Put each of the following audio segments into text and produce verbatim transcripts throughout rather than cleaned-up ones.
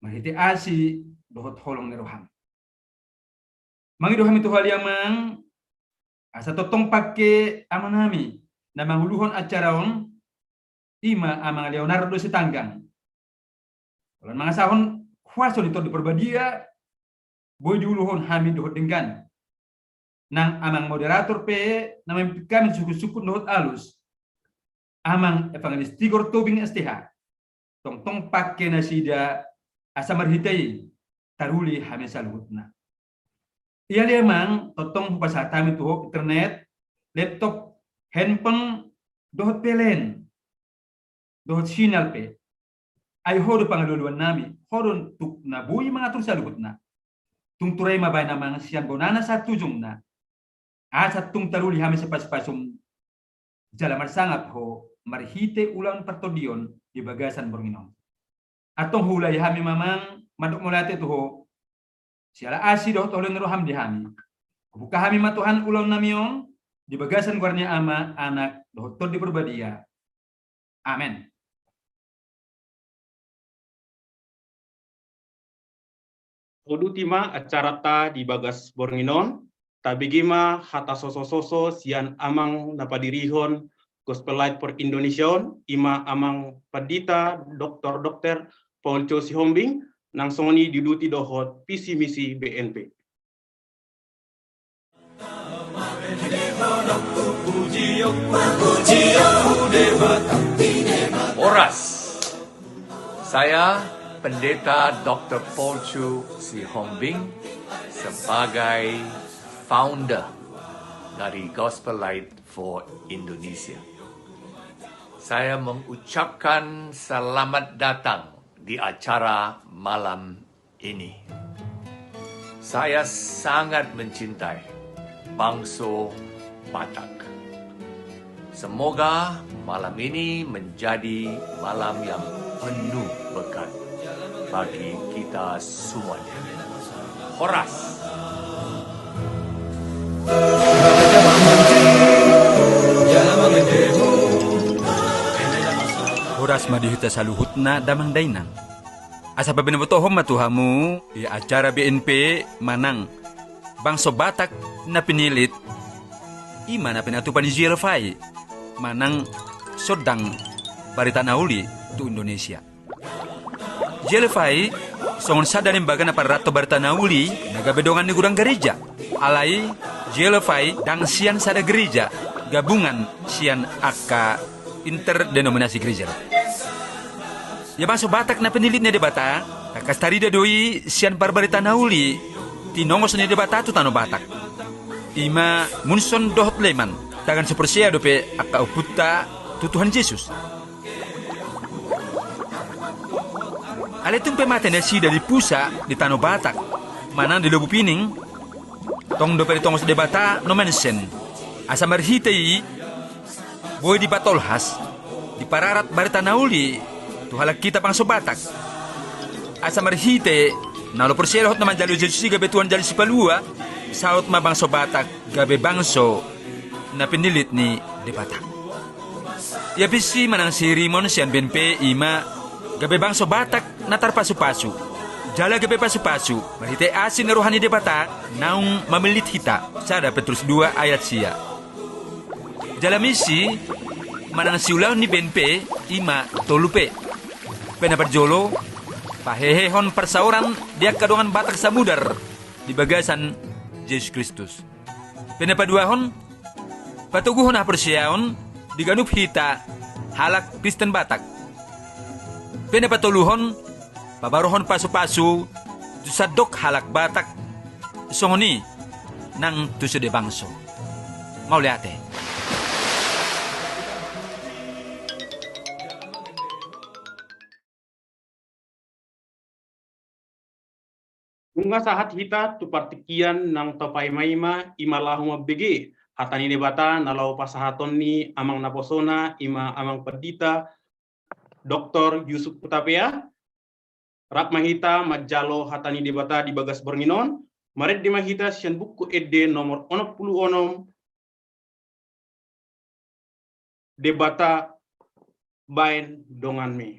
marhite asi dohot holong ni roham. Mangido hami tu Ho ale Amang, asa tongtong pangke amanami na manguluhon acara on, i ma Amang Leonardo Sitanggang. Holan mangasahon huaso ni Tondi Parbadia, boi diuluhon hami dohot denggan. Nang Amang moderator pe na mamimpin hami sungkun-sungkun dohot alus, Amang Evangelis Tigor Tobing S T H. Tongtong pangke nasida asa marhite i taruli hami saluhutna. Ia ale Amang, tongtong hupasahat hami tu Ho internet, laptop, handphone, dohot P L N, dohot sinyal pe. Ai Ho do pangalualuannami, Ho do tuk na boi mangatur saluhutna. Tung ture ma baen Amang sian bonana sahat tu ujungna. Asa tung taruli hami sipasupasum jala marsangap Ho marhite ulaon partondion di bagasan borngin on. Antong huulai hami ma Amang mandok mauliate tu Ho siala asi dohot holong ni roham di hami. Hubuka hami ma Tuhan ulaonnami on di bagasan goar ni Ama, Anak dohot Tondi Parbadia. Amen. Uduti ma acaranta di bagas borngin on, tabege ma hata sosososo sian amang na padirihon Gospel Light for Indonesia on, i ma Amang Pandita Doktor Dokter Paulco Sihombing, nang songon i diuduti dohot visi misi B N P. Horas. Saya Pendeta Doktor Paulco Sihombing sebagai founder dari Gospel Light for Indonesia. Saya mengucapkan selamat datang di acara malam ini. Saya sangat mencintai bangso Batak. Semoga malam ini menjadi malam yang penuh berkat bagi kita semuanya. Horas. Horas ma di hita saluhutna damang dainang. Asa pabinotohon ma tu hamu di acara B N P manang bangso Batak na pinilit, i ma na pinatupa ni G L F I manang Sondang Barita na Uli tu Indonesia. G L F I songon sada lembaga na pararathon barita na uli na gabe dongan ni godang gareja. Alai G L F I ndang sian sada gareja, gabungan sian angka interdenominasi gareja do. Ia bangso Batak na pinilit ni Debata, tangkas tarida do i sian parbarita na uli tinongos ni Debata tu tano Batak. I ma Munson dohot Leman, tagan so porsea dope angka ompunta tu Tuhan Jesus. Alai tung pe mate nasida di pusa di tano Batak manang di Lobu Pining, tong dope ditongos Debata Nommensen, asa marhite i boi dipatolhas, dipararat barita na uli tu halak hita bangso Batak. Asa marhite na olo porsea dohot na manjalo Jesus i gabe Tuhan jala Sipalua, saut ma bangso Batak gabe bangso na pinilit ni Debata. Ia visi manang siiringon sian B N P i ma gabe bangso Batak na tarpasupasu jala gabe pasupasu marhite asi ni roha ni Debata naung mamillit hita, sada Petrus dua ayat sia. Jala misi manang siulaon ni B N P i ma tolu P. P na parjolo, pahehehon parsaoran di angka dongan Batak Samudar di bagasan Jesus Kristus. P na paduahon, patoguhon haporseaon di ganup hita halak Kristen Batak. P na patoluhon, pabarohon pasupasu tu sandok halak Batak, songon i nang tu sude bangso. Mauliate. Nunga sahat hita tu partingkian nang tapaimaima, i ma laho mambege hata ni Debata na laho pasahaton ni amang naposona, i ma Amang Pandita Doktor Yusuf Hutapea. Rap ma hita manjalo hata ni Debata di bagas borngin on. Marende ma hita sian Buku Ende nomor onom pulu onom, Debata baen donganmi.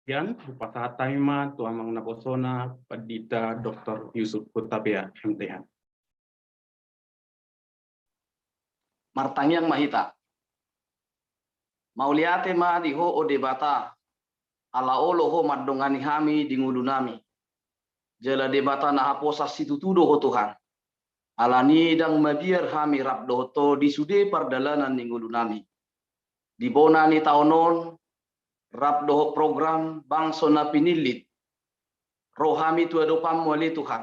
Ian, hupasahat hami ma tu amang naposona Pandita Doktor Yusuf Hutapea, M Th. Martangiang ma hita. Mauliate ma di Ho, o Debata, ala olo Ho mandongani hami di ngolunami. Jala Debata na haposan situtu do Ho Tuhan. Alani i ndang mabiar hami rap dohot Ho di sude pardalanan ni ngolunami. Di bona ni taon on, rap dohot program Bangso na Pinillit, ro hami tu adopanMu ale Tuhan,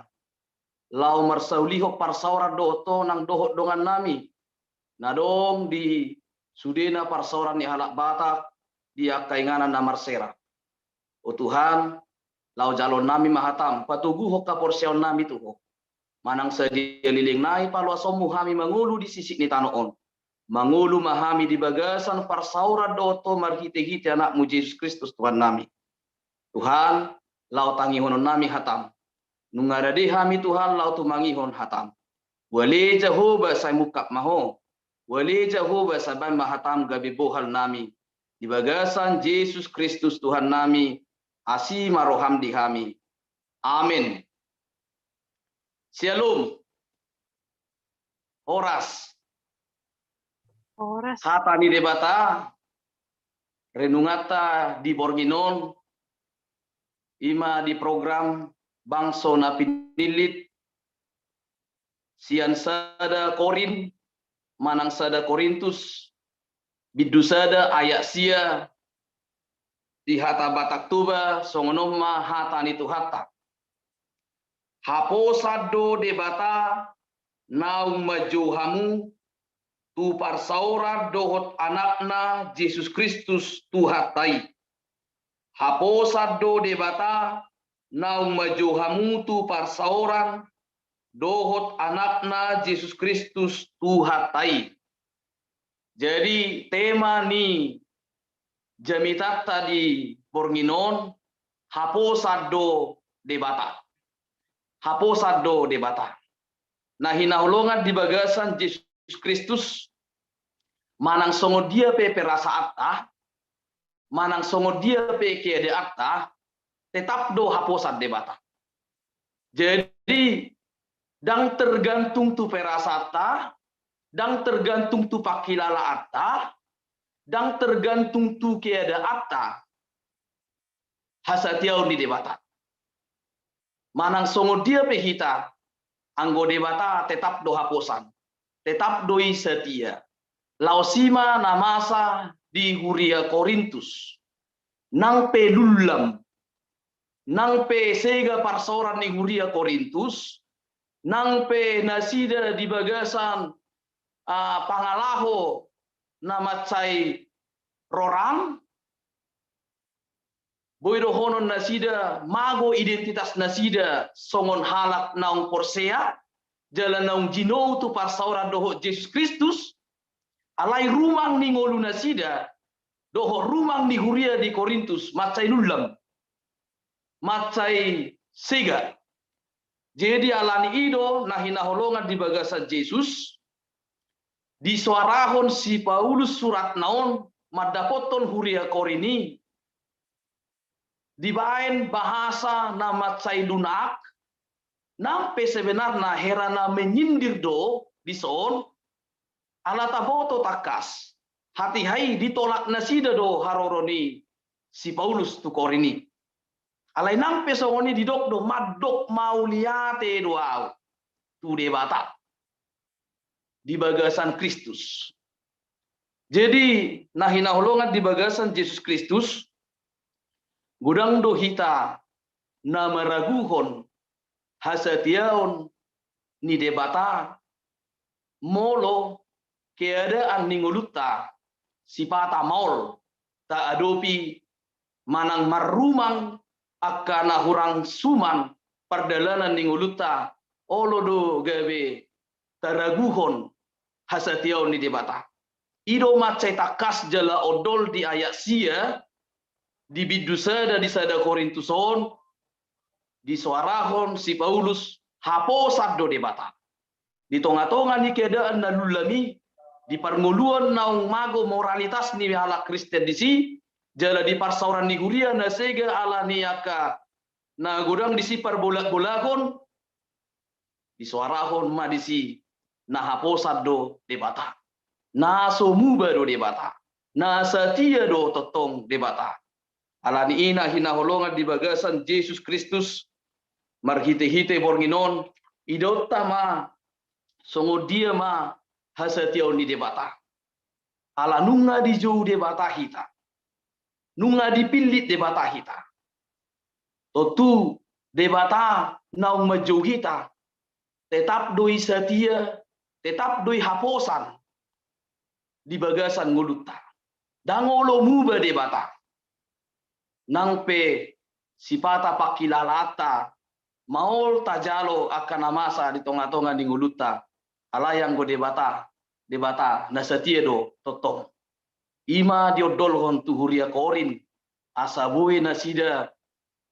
laho marsaulihon parsaoran dohot Ho nang dohot dongannami na adong di sudena parsaoran ni halak Batak di angka inganan na marsera. O Tuhan, laho jaloonnami ma hataM, patoguhon haporseaonnami tu Ho. Manang sadia leleng nai paloasonMu hami mangolu di sisik ni tano on, mangolu ma hami di bagasan parsaoran dohot Ho marhitehite AnakMu Jesus Kristus Tuhannami. Tuhan, laho tangihononnami hataM. Nunga rade hami Tuhan laho tumangihon hataM. Ua ale Jahowa, sai mungkap ma Ho. Ua ale Jahowa, sai baen ma hataM gabe bohalnami. Di bagasan Jesus Kristus Tuhannami, asi ma rohaM di hami. Amen. Syalom. Horas. Horas. Hata ni Debata renunganta di borngin on, i ma di program Bangso na Pinillit, sian sada Korint, manang sada Korintus, bindu sada ayat sia, di hata Batak Toba, songon on ma hata ni Tuhanta. Haposan do Debata naung manjou hamu tu parsaoran dohot AnakNa Jesus Kristus Tuhanta i. Haposan do Debata naung manjou hamu tu parsaoran dohot AnakNa Jesus Kristus Tuhanta i. Jadi tema ni jamitanta di borngin on, haposan do Debata. Haposan do Debata. Na hinaholongan di bagasan Jesus Kristus, manang songon dia pe perasaanta, manang songon dia pe keadaanta, tetap do haposan Debata. Jadi, ndang tergantung tu perasaanta, ndang tergantung tu pangkilalaanta, ndang tergantung tu keadaanta hasatiaon ni Debata. Manang songon dia pe hita, anggo Debata tetap do haposan, tetap do i satia. Laos i ma na masa di huria Korintus. Nang pe lullam, nang pe sega parsaoran ni huria Korintus, nang pe nasida di bagasan, ah, pangalaho na mansai roram, boi dohonon nasida mago identitas nasida songon halak naung porsea, jala naung jinou tu parsaoran dohot Jesus Kristus, alai rumang ni ngolu nasida dohot rumang ni huria di Korintus mansai lullam, mansai sega. Jadi alani i do na hinaholongan di bagasan Jesus, disoarahon si Paulus suratna on mandapothon huria Korint i, dibaen bahasa na mansai lunak, nang pe sebenarna hera na menyindir do dison, ala taboto tangkas, hatiha i ditolak nasida do haroro ni si Paulus tu Korint i. Alai nang pe songon i didok do, mandok mauliate do ahu tu Debata di bagasan Kristus. Jadi, na hinaholongan di bagasan Jesus Kristus, godang do hita na maraguhon hasatiaon ni Debata, molo keadaan ni ngolunta sipata maol taadopi manang marrumang angka na hurang suman pardalanan ni ngolunta, olo do gabe taraguhon hasatiaon ni Debata. I do mansai tangkas jala ondol di ayat sia, di bindu sada di sada Korintus on, disoarahon si Paulus haposan do Debata. Di tonga-tonga ni keadaan na lullam i, di parngoluan naung mago moralitas ni halak Kristen disi, jala di parsaoran ni huria na sega ala ni angka na godang disi parbolak-bolakon, disoarahon ma disi na haposan do Debata, na so muba do Debata, na satia do tongtong Debata. Ala ni i na hinaholongan di bagasan Jesus Kristus, marhite-hite borngin on, idaonta ma songon dia ma hasatiaon ni Debata. Ala nunga dijou Debata hita, nunga dipillit Debata hita. Tontu Debata naung manjou hita, tetap do i satia, tetap do i haposan di bagasan ngolunta. Ndang olo muba Debata. Nang pe sipata pangkilalaanta maol tajalo angka na masa di tonga-tonga ni ngolunta, alai anggo Debata, Debata na satia do tongtong. I ma diondolhon tu huria Korint, asa boi nasida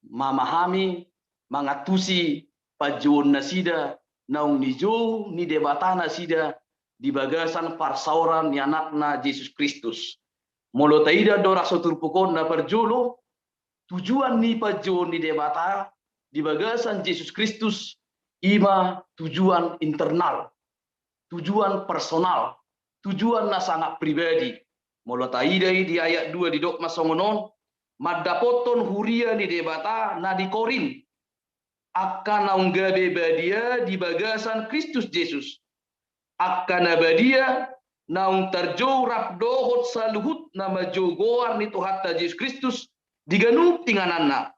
mamahami, mangantusi panjouon nasida, naung nijou ni Debata nasida di bagasan parsaoran ni Anakna Jesus Kristus. Molo taida andorang so turpuk on, na parjolo, tujuan ni panjouon ni Debata di bagasan Jesus Kristus, i ma tujuan internal, tujuan personal, tujuan na sangat pribadi. Molo taida i di ayat dua didok ma songon on, mandapothon huria ni Debata na di Korint, angka naung gabe badia di bagasan Kristus Jesus. Angka na badia naung tarjou rap dohot saluhut na manjou goar ni Tuhanta Jesus Kristus di ganup ingananna,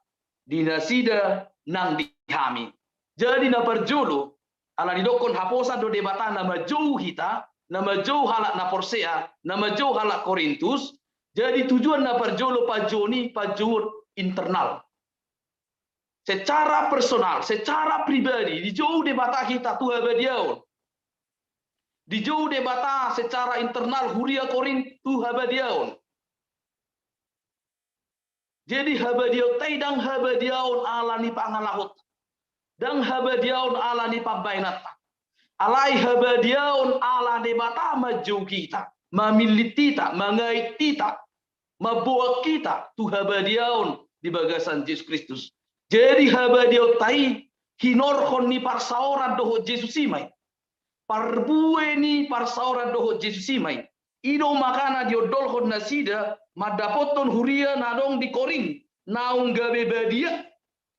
di nasida nang di hami. Jadi na parjolo, ala didokkon haposan do Debata na manjou hita, na manjou halak na porsea, na manjou halak Korintus, jadi tujuan na parjolo panjouon i panjouon internal. Secara personal, secara pribadi, dijou Debata hita tu habadiaon. Dijou Debata secara internal huria Korint tu habadiaon. Jadi habadiaonta i ndang habadiaon ala ni pangalahonta. Ndang habadiaon ala ni pambahenanta. Alai habadiaon ala Debata manjou hita, mamillit hita, mangait hita, mamboan hita tu habadiaon di bagasan Jesus Kristus. Jadi habadiaonta i hinorhon ni parsaoran dohot Jesus i ma i. Parbue ni parsaoran dohot Jesus i ma i. I do makana diondolhon nasida mandapothon huria na adong di Korint, naung gabe badia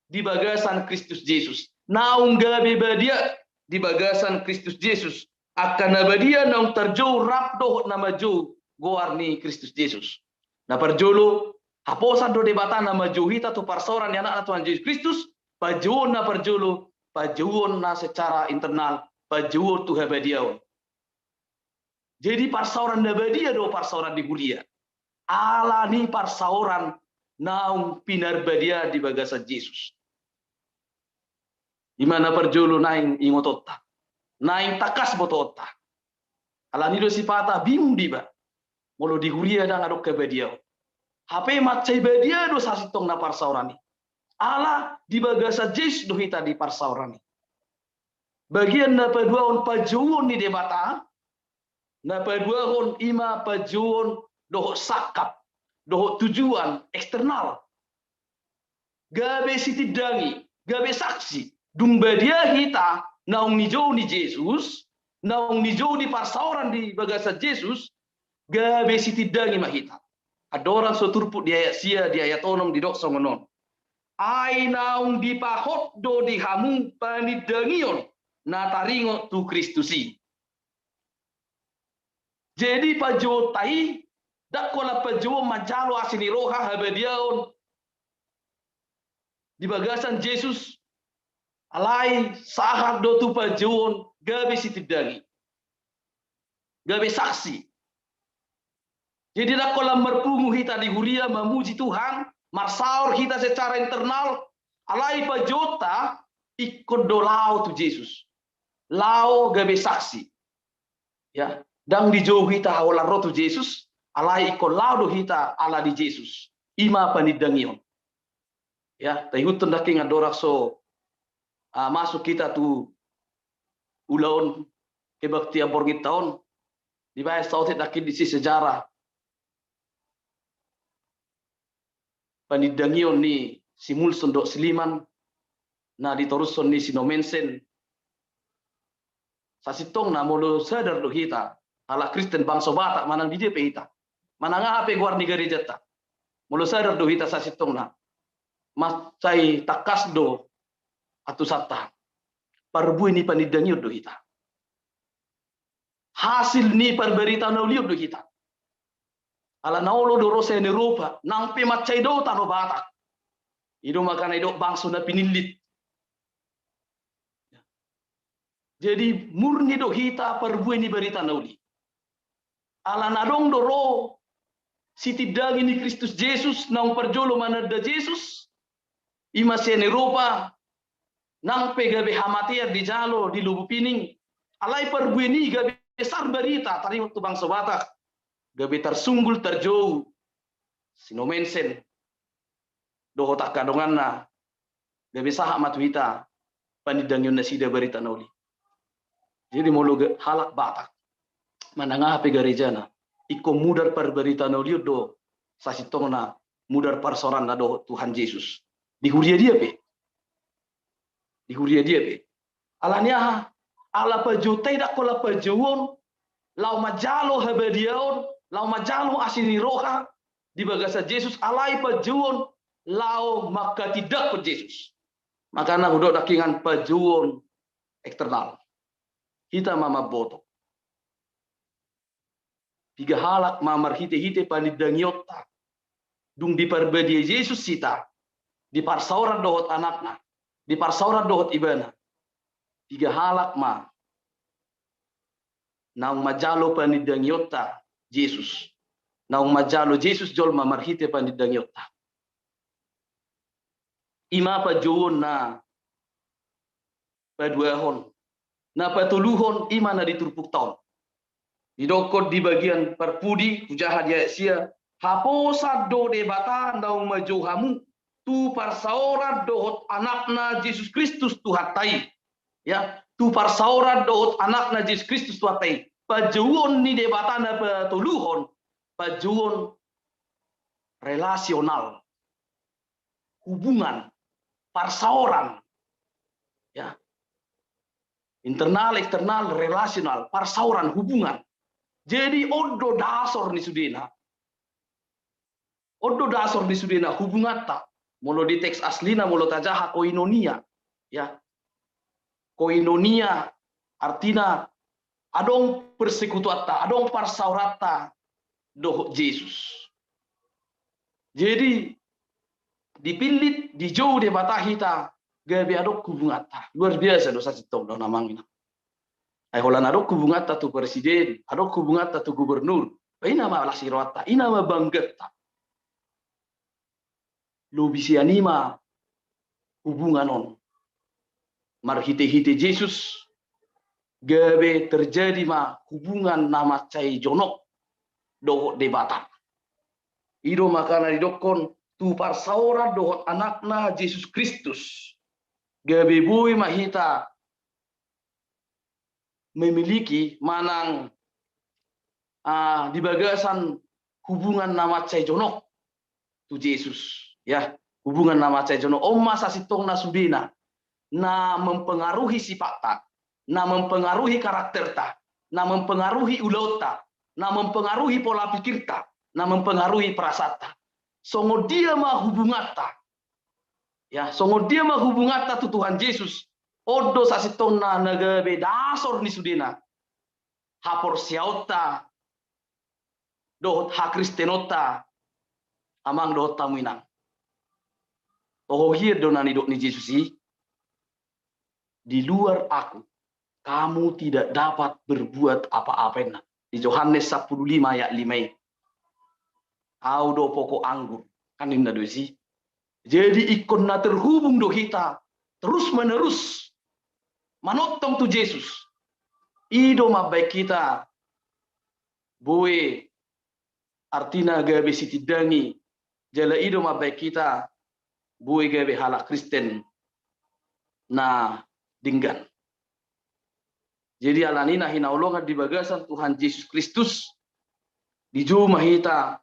di bagasan Kristus Jesus. Naung gabe badia di bagasan Kristus Jesus. Angka na badia naung tarjou rap dohot na manjou goar ni Kristus Jesus. Na parjolo, haposan do Debata na manjou hita tu parsaoran ni Anakna Tuhan Jesus Kristus, panjouon na parjolo, panjouon na secara internal, panjouon tu habadiaon. Jadi parsaoran na badia do parsaoran ni huria. Ala ni parsaoran naung pinarbadia di bagasan Jesus. I ma na parjolo naeng ingotonta. Naeng tangkas botoonta. Ala ni do sipata bingung diba. Molo di huria ndang adong habadiaon. Hape mansai badia do sasintongna parsaoran i. Ala di bagasan Jesus do hita di parsaoran i. Bagian na paduahon panjouon ni Debata, na paduahon i ma panjouon dohot sangkap, dohot tujuan eksternal. Gabe sitindangi, gabe saksi. Dung badia hita naung nijou ni Jesus, naung nijou ni parsaoran di bagasan Jesus, gabe sitindangi ma hita. Andorang so turpuk di ayat sia, di ayat onom didok songon on. Ai naung dipahot do di hamu panindangion na taringot tu Kristus i. Jadi panjouonta i, ndang holan panjouon manjalo asi ni roha habadiaon di bagasan Jesus, alai sahat do tu panjouon gabe sitindangi, gabe saksi. Jadi ndang holan marpungu hita di huria mamuji Tuhan, marsaor hita secara internal, alai panjouonta ingkon do laho tu Jesus. Laho gabe saksi. Ya, ndang dijou hita holan ro tu Jesus, alai ingkon laho do hita ala ni Jesus. I ma panindangion. Ya, taihuthon nangkin andorang so, ah, masuk hita tu ulaon kebaktian bornginta on, dibaen saotik nangkin disi sejarah. panindangion ni si Mulson dohot si Liman, na ditorushon ni si Nommensen. Sasintongna molo sadar do hita, halak Kristen bangso Batak manang di dia pe hita, manang aha pe goar ni garejanta, molo sadar do hita sasintongna, mansai tangkas do antusanta parbue ni panindangion do hita. Hasil ni parbarita na uli on do hita. Ala na olo do ro sian Eropa, nang pe mansai dao tano Batak. I do makana didok bangso na pinillit. Jadi murni do hita parbue ni barita na uli. Ala na adong do ro sitindangi ni Kristus Jesus naung parjolo mananda Jesus, i ma sian Eropa, nang pe gabe hamatean dijalo di Lubu Pining, alai parbue ni gabe sar barita taringot tu bangso Batak, gabe tarsunggul tarjou si Nommensen dohot angka donganna, gabe sahat ma tu hita panindangion nasida barita na uli. Jadi molo ga-, halak Batak manang aha pe garejana, ingkon mudar parbarita na uli on do sasintongna, mudar parsaoranna dohot Tuhan Jesus. Di huria dia pe. Di huria dia pe. Ala ni aha? Ala pajouonta i ndang holan pajouon laho manjalo habadiaon, laho manjalo asi ni roha di bagasan Jesus, alai pajouon laho manghatindanghon Jesus. Makana hudok nangkiningan pajouon eksternal. Hita ma mamboto. Piga halak ma marhitehite panindangionta dung diparbadiai Jesus hita, diparsaoran dohot Anakna, diparsaoran dohot Ibana. Piga halak ma naung manjalo panindangionta Jesus, naung manjalo Jesus jolma marhite panindangionta. I ma pajouon na paduahon. Na patoluhon i ma na di turpukta on. Didokkon di bagian parpudi, hujaha di ayat sia, haposan do Debata naung manjou hamu tu parsaoran dohot Anakna Jesus Kristus Tuhanta i. Ya, tu parsaoran dohot Anakna Jesus Kristus Tuhanta i. Pajouon ni Debata na patoluhon, pajouon relasional. Hubungan, parsaoran. Ya. Internal, eksternal, relasional, parsaoran, hubungan. Jadi on do dasor ni sudena. On do dasor ni sudena hubunganta. Molo di teks aslina, molo tajaha koinonia. Ya. Koinonia artina adong persekutuanta, adong parsaoranta dohot Jesus. Jadi dipillit, dijou Debata hita gabe adong hubunganta. Luar biasa do sasintongna, amang inang. Ai holan adong hubunganta tu presiden, adong hubunganta tu gubernur. Ba i nama las ni rohanta, i nama bangganta. Lobi sian i ma hubungan on. Marhitehite Jesus gabe terjadi ma hubungan na mansai jonok dohot Debata. I do makana didokkon tu parsaoran dohot Anakna Jesus Kristus. Gabe boi ma hita memiliki manang, ah, di bagasan hubungan na mansai jonok tu Jesus, ya, hubungan na mansai jonok. On ma sasintongna sudena na mempengaruhi sipatta, na mempengaruhi karakterta, na mempengaruhi ulaonta, na mempengaruhi pola pikirta, na mempengaruhi perasaanta. Songon dia ma hubunganta, ya, songon dia ma hubunganta tu Tuhan Jesus, on do sasintongna na gabe dasor ni sudena haporseaonta dohot hakristenonta, amang dohot hamu inang. Toho hian do na nidok ni Jesus i, di luar Aku, kamu tidak dapat berbuat apa-apa, ninna. Di Johannes sampulu lima ayat lima i. Au do pokok anggur, kan ninna do disi. Jadi ingkon na terhubung do hita terus menerus manongtong tu Jesus. I do mambaen hita boi, artina gabe sitindangi, jala i do mambaen hita boi gabe halak Kristen na denggan. Jadi alani na hinaholongan di bagasan Tuhan Jesus Kristus, dijou ma hita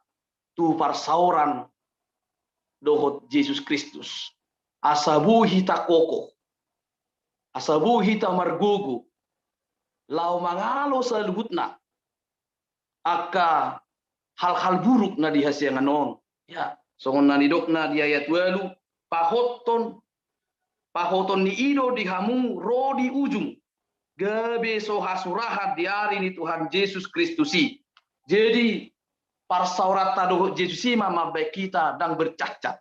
tu parsaoran dohot Jesus Kristus. Asa boi hita kokoh, asa boi hita margogo, laho mangalo saluhutna angka hal-hal buruk na di hasiangan on. Ya, songon na nidokna di ayat ualu, pahoton, pahoton ni i do di hamu ro di ujung, gabe so hasurahan di ari ni Tuhan Jesus Kristus i. Jadi, parsaoranta dohot Jesus i ma mambaen hita ndang bercacat.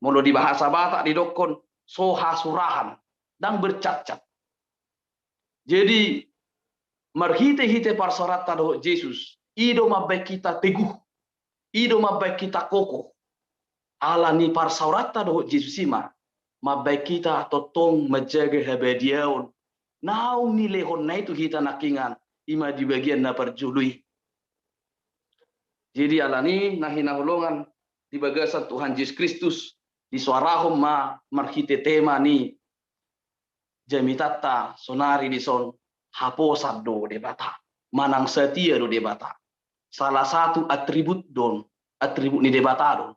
Molo di bahasa Batak didokkon so hasurahan, ndang bercacat. Jadi, marhite-hite parsaoranta dohot Jesus, i do mambaen hita teguh, i do mambaen hita kokoh. Ala ni parsaoranta dohot Jesus i ma, mambaen hita tongtong manjaga habadiaon naung nilehonna i tu hita nangkiningan, i ma di bagian na parjolo i. Jadi, ala ni na hinaholongan di bagasan Tuhan Jesus Kristus, disoarahon ma marhite tema ni jamitanta sonari dison, haposan do Debata, manang satia do Debata. Salah satu atribut do on, atribut ni Debata do on.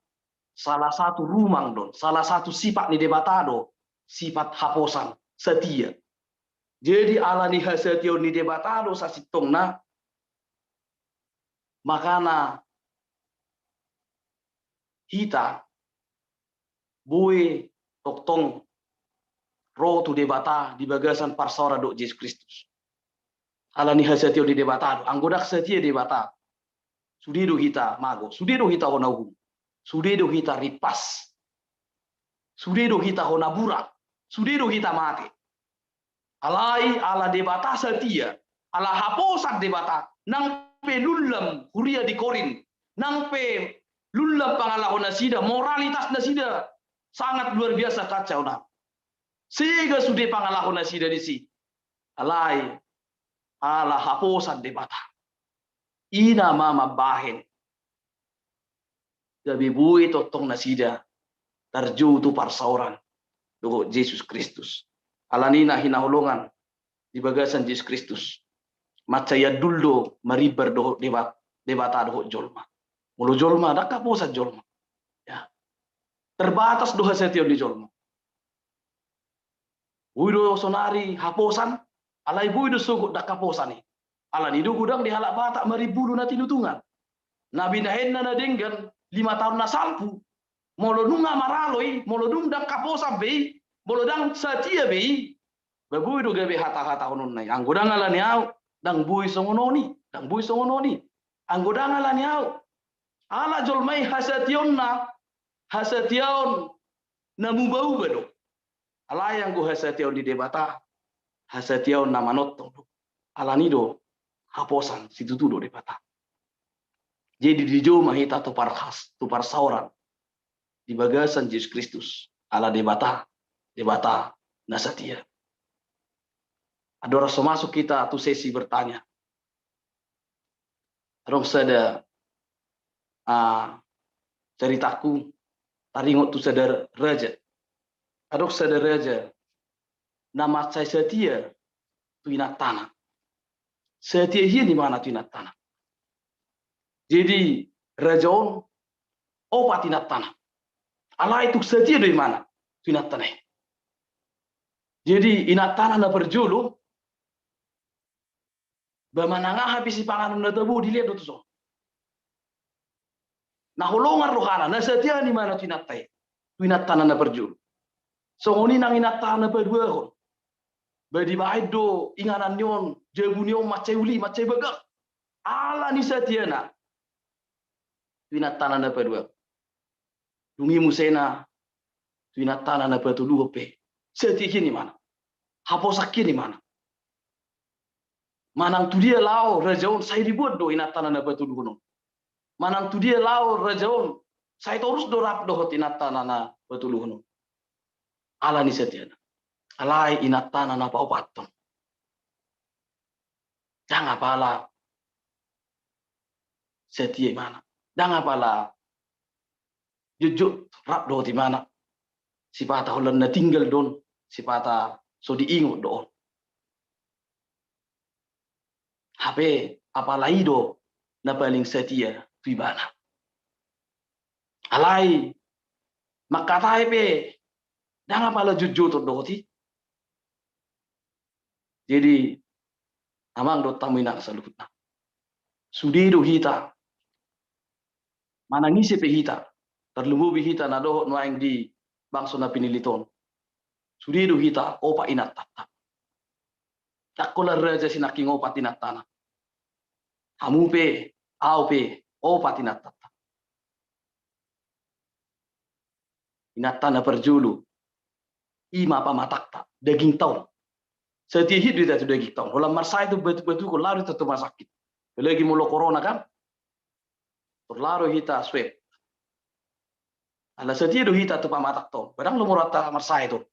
Salah satu rumang do on, salah satu sifat ni Debata do, sifat haposan, satia. Jadi, ala ni hasatiaon ni Debata do sasintongna, makana hita boi tongtong ro tu Debata di bagasan parsaoran dohot Jesus Kristus. Ala ni hasatiaon ni Debata do. Anggo ndang satia Debata, sude do hita mago, sude do hita hona uhum, sude do hita rimpas, sude do hita hona burak, sude do hita mate. Alai ala Debata satia, ala haposan Debata, nang pe lunlam huria di Korint, nang pe lunlam pangalaho nasida, moralitas nasida sangat luar biasa kacau na. Sega sude pangalaho nasida disi. Alai ala haposan Debata, i na ma mambahen gabe boi tongtong nasida tarjou tu parsaoran dohot Jesus Kristus. Ala ni na hinaholongan di bagasan Jesus Kristus, mansai andul do marimbar dohot Deba-, Debata dohot jolma. Molo jolma, ndang haposan jolma. Ya. Terbatas do hasatiaon ni jolma. Boi do sonari haposan, alai boi do sogot ndang haposan i. Ala ni do godang di halak Batak marimbulu na tinutungan. Na binahenna na denggan lima taon na salpu. Molo nunga maralo i, molo dung ndang haposan be i, molo ndang satia be i, ba boi do gabe hata-hatahononna i. Anggo ndang ala ni au, ndang boi songon on i, ndang boi songon on i. Anggo ndang ala ni au, ala jolma i hasatiaonna, hasatiaon na muba-uba do. Alai anggo hasatiaon ni Debata, hasatiaon na manongtong do. Ala ni do haposan situtu do Debata. Jadi dijou ma hita tu parhas-, tu parsaoran di bagasan Jesus Kristus, ala Debata, Debata na satia. Andorang so masuk hita tu sesi bertanya, adong sada, ah, caritaku taringot tu sada raja. Adong sada raja na mansai satia tu inantana. Satia hian imana tu inantana. Jadi raja on opat inantana. Alai tung satia do imana tu inantana i. Jadi inantana na parjolo, ba manang aha pe sipanganon na tabo dilehon do tuson. Na holongan rohana, na satia imana tu inanta i, tu inantana na parjolo. Songon i nang inantana na paduahon. Ba dibahen do inganan ni on, jabu ni on mansai uli, mansai bagak. Ala ni satiana tu inantana na paduahon. Dung i musena tu inantana na patoluhon pe, satia hian imana, haposan hian imana. Manang tu dia laho raja on, sai dibuat do inantana na patoluhon on. Manang tu dia laho raja on, sai torus do rap dohot inantana na patoluhon on. Ala ni satiana. Alai inantana na paopathon, ndang apala satia imana, ndang apala jotjot rap dohot imana. Sipata holan na tinggal do on, sipata so diingot do on. Hape apala i do na paling satia tu ibana. Alai mangkatai pe ndang apala jotjoton dohot i. Jadi, amang dohot hamu inang saluhutna, sude do hita, manang ise pe hita, tarlumobi hita na dohot nuaeng di bangso na pinillit on, sude do hita opat inantanta. Ndang holan raja sinangkin opat inantana. Hamu pe, ahu pe, opat inantanta. Inanta na parjolo, i ma pamatangta, dagingta on. Satia hian do hita tu dagingta on. Holan marsahit tu batu-batu, holan laho do hita tu rumah sakit. Apalagi molo corona kan. Tor laho do hita swab. Ala satia do hita tu pamatangta on. Ba ndang lomo rohanta marsahit on.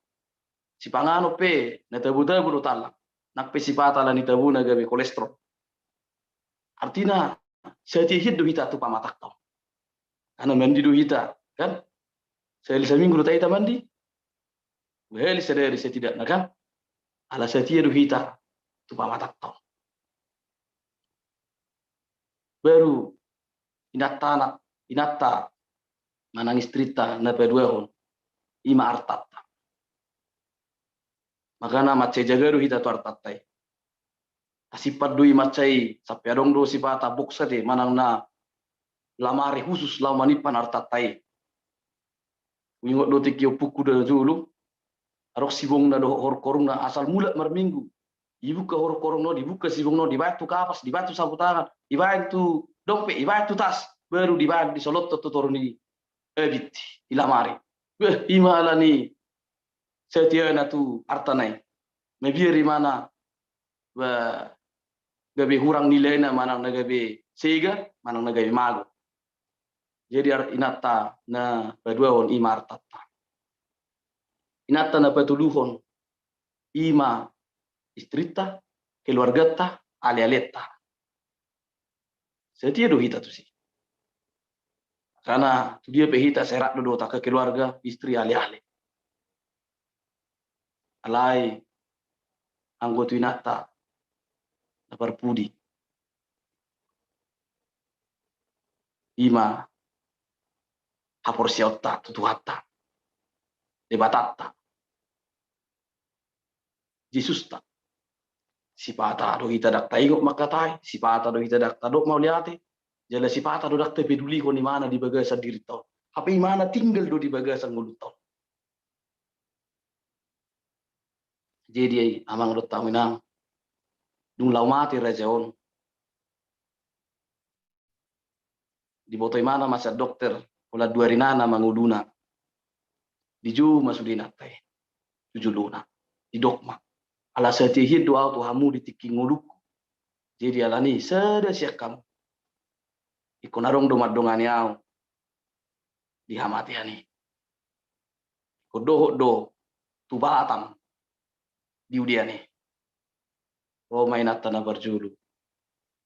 Sipanganon pe na tabo-tabo do tallang. Nang pe sipata ala ni tabona gabe kolesterol. Artina, satia hian do hita tu pamatangta on. Karena mandi do hita, kan? Sahali saminggu do hita mandi. Dua hali sadari setidakna, kan? Ala satia do hita tu pamatangta on. Baru inanta na, inanta manang istrinta na paduahon, i ma artanta. Makana mansai jaga do hita tu artanta i. Tasimpan do i mansai, sampe adong do sipata box ate, manang na lamari khusus laho manimpan artanta i. Huingot do tingki ompungku na jolo, adong sibongna dohot horong-horongna, asal mulak marminggu, dibuka horong-horongna on, dibuka sibongna on, dibaen tu kapas, dibaen tu sapu tangan, dibaen tu dompet, dibaen tu tas, baru dibaen, disolothon tu toru ni abit, di lamari. Beh, i ma ala ni satiana tu artana i. Mabiar imana, ba, gabe hurang nilaina, manang na gabe sega, manang na gabe mago. Jadi ar-, inanta na paduahon i ma artanta. Inanta na patoluhon i ma istrinta, keluarganta, ale-alenta. Satia do hita tusi. Karena tu dia pe hita sai rap do dohot angka keluarga, istri, ale-ale. Alai anggo tu inanta na parpudi, i ma haporseaonta tu Tuhanta, Debatanta, Jesusta. Sipata do hita ndang taingot mangkatai, sipata do hita ndang tadok mauliate, jala sipata do ndang tapedulihon imana di bagasan dirinta on. Hape imana tinggal do di bagasan ngolunta on. Jadi, amang dohot hamu inang, dung laho mate raja on, diboto imana ma sian dokter, holan dua arinana ma ngoluna. Dijou ma sude inanta i tu jolona. Didok ma, ala satia hian do ahu tu hamu di tingki ngolungku. Jadi alani i, sada sian hamu, ingkon adong do mandongani ahu di hamatean i. Ingkon dohot do tu Batam di udean i. Ro ma inanta na parjolo.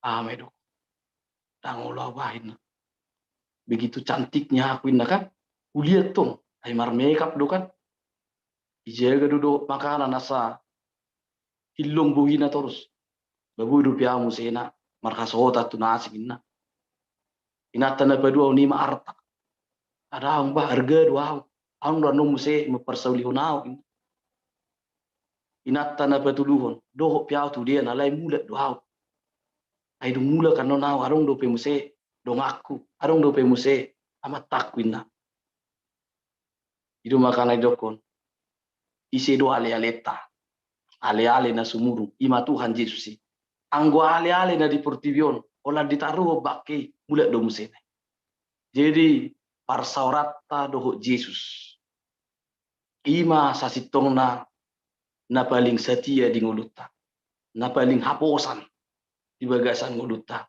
Aha ma i do? Ndang olo ahu bah, inna. Begitu cantiknya aku, inna kan. Huliat tong, ai marmekap do kan. Dijaga do dohot makanan asa hillom bohina torus. Ba boi dope ahu musena marhasohotan tu na asing, inna. Inanta na paduahon i ma arta. Ndang bah, arga do ahu. Adong do annon muse mamparsaulihon ahu, inna. Inanta na patoluhon, dohot pe ahu tu udean alai mulak do ahu. Ai dung mulak annon ahu, adong dope muse donganku, adong dope muse amantangku, inna. I do makana didokkon, ise do ale-alenta? Ale-ale na sumurung, i ma Tuhan Jesus i. Anggo ale-ale na di portibi on, holan ditaruhon bangke i, mulak do muse. Jadi, parsaoranta dohot Jesus, i ma sasintongna na paling satia di ngolunta, na paling haposan di bagasan ngolunta.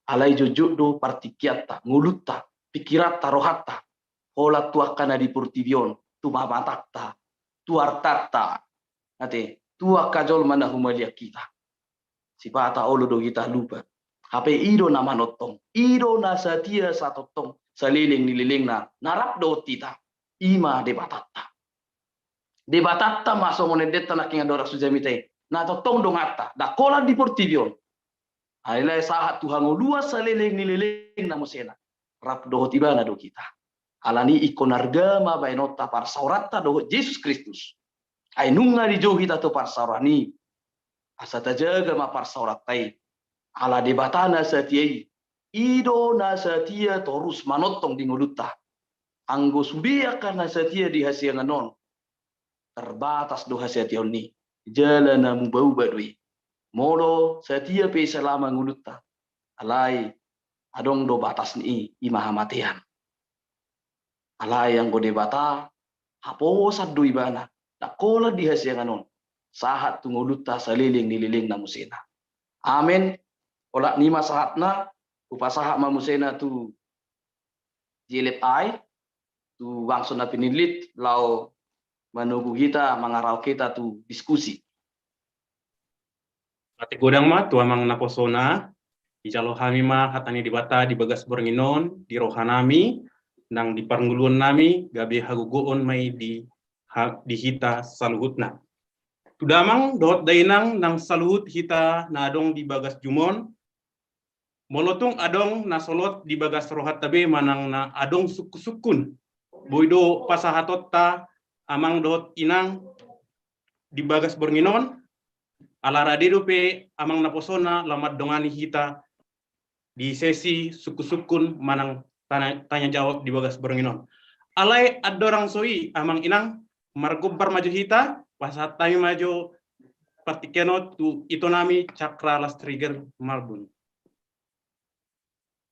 Alai jotjot do partingkianta, ngolunta, pingkiranta, rohanta, holan tu angka na di portibi on, tu pamatangta, tu artanta, ate, tu angka jolma na humaliang hita. Sipata olo do hita lupa. Hape i do na manongtong, i do na satia satongtong, saleleng ni lelengna, na rap dohot hita. I ma Debatanta. Debatanta ma songon endenta nangkin andorang so jamita i. Na tongtong donganta, ndang holan di portibi on. Alai sahat tu hangoluan saleleng ni lelengna musena. Rap dohot ibana do hita. Alani i ingkon arga ma baenonta parsaoranta dohot Jesus Kristus. Ai nunga dijou hita tu parsaoran i, asa tajaga ma parsaoranta i. Ala Debata na satia i, i do na satia torus manongtong di ngolunta. Anggo sude angka na satia di hasiangan on, terbatas do hasatiaon i, jala na muba-uba do i. Molo satia pe selama ngolunta, alai adong do batas ni i, i ma hamatean. Alai anggo Debata, haposan do ibana, ndang holan di hasiangan on, sahat tu ngolunta saleleng ni lelengna musena. Amen. Olat ni ma sahatna, hupasahat ma musena tu Jelep ai, tu bangso na pinillit, laho manogu hita, mangarahon hita tu diskusi. Ate godang ma tu amang naposona, dijalo hami ma hata ni Debata di bagas borngin on, di rohanami, nang di parngoluonnami, gabe hagogoon ma i di, ha, di hita saluhutna. Tu damang, dohot dainang, nang saluhut hita na adong di bagas jumon, molo tung adong na solot di bagas rohanta be manang na adong sungkun-sungkun, boi do pasahatonta amang dohot inang di bagas borngin on, ala rade dope amang naposona laho mandongani hita di sesi sungkun-sungkun manang tanya, tanya jawab di bagas borngin on. Alai andorang so i amang inang, margombar ma jo hita, pasahat hami ma jo partingkian on tu itonami Cakra Lastriger Marbun.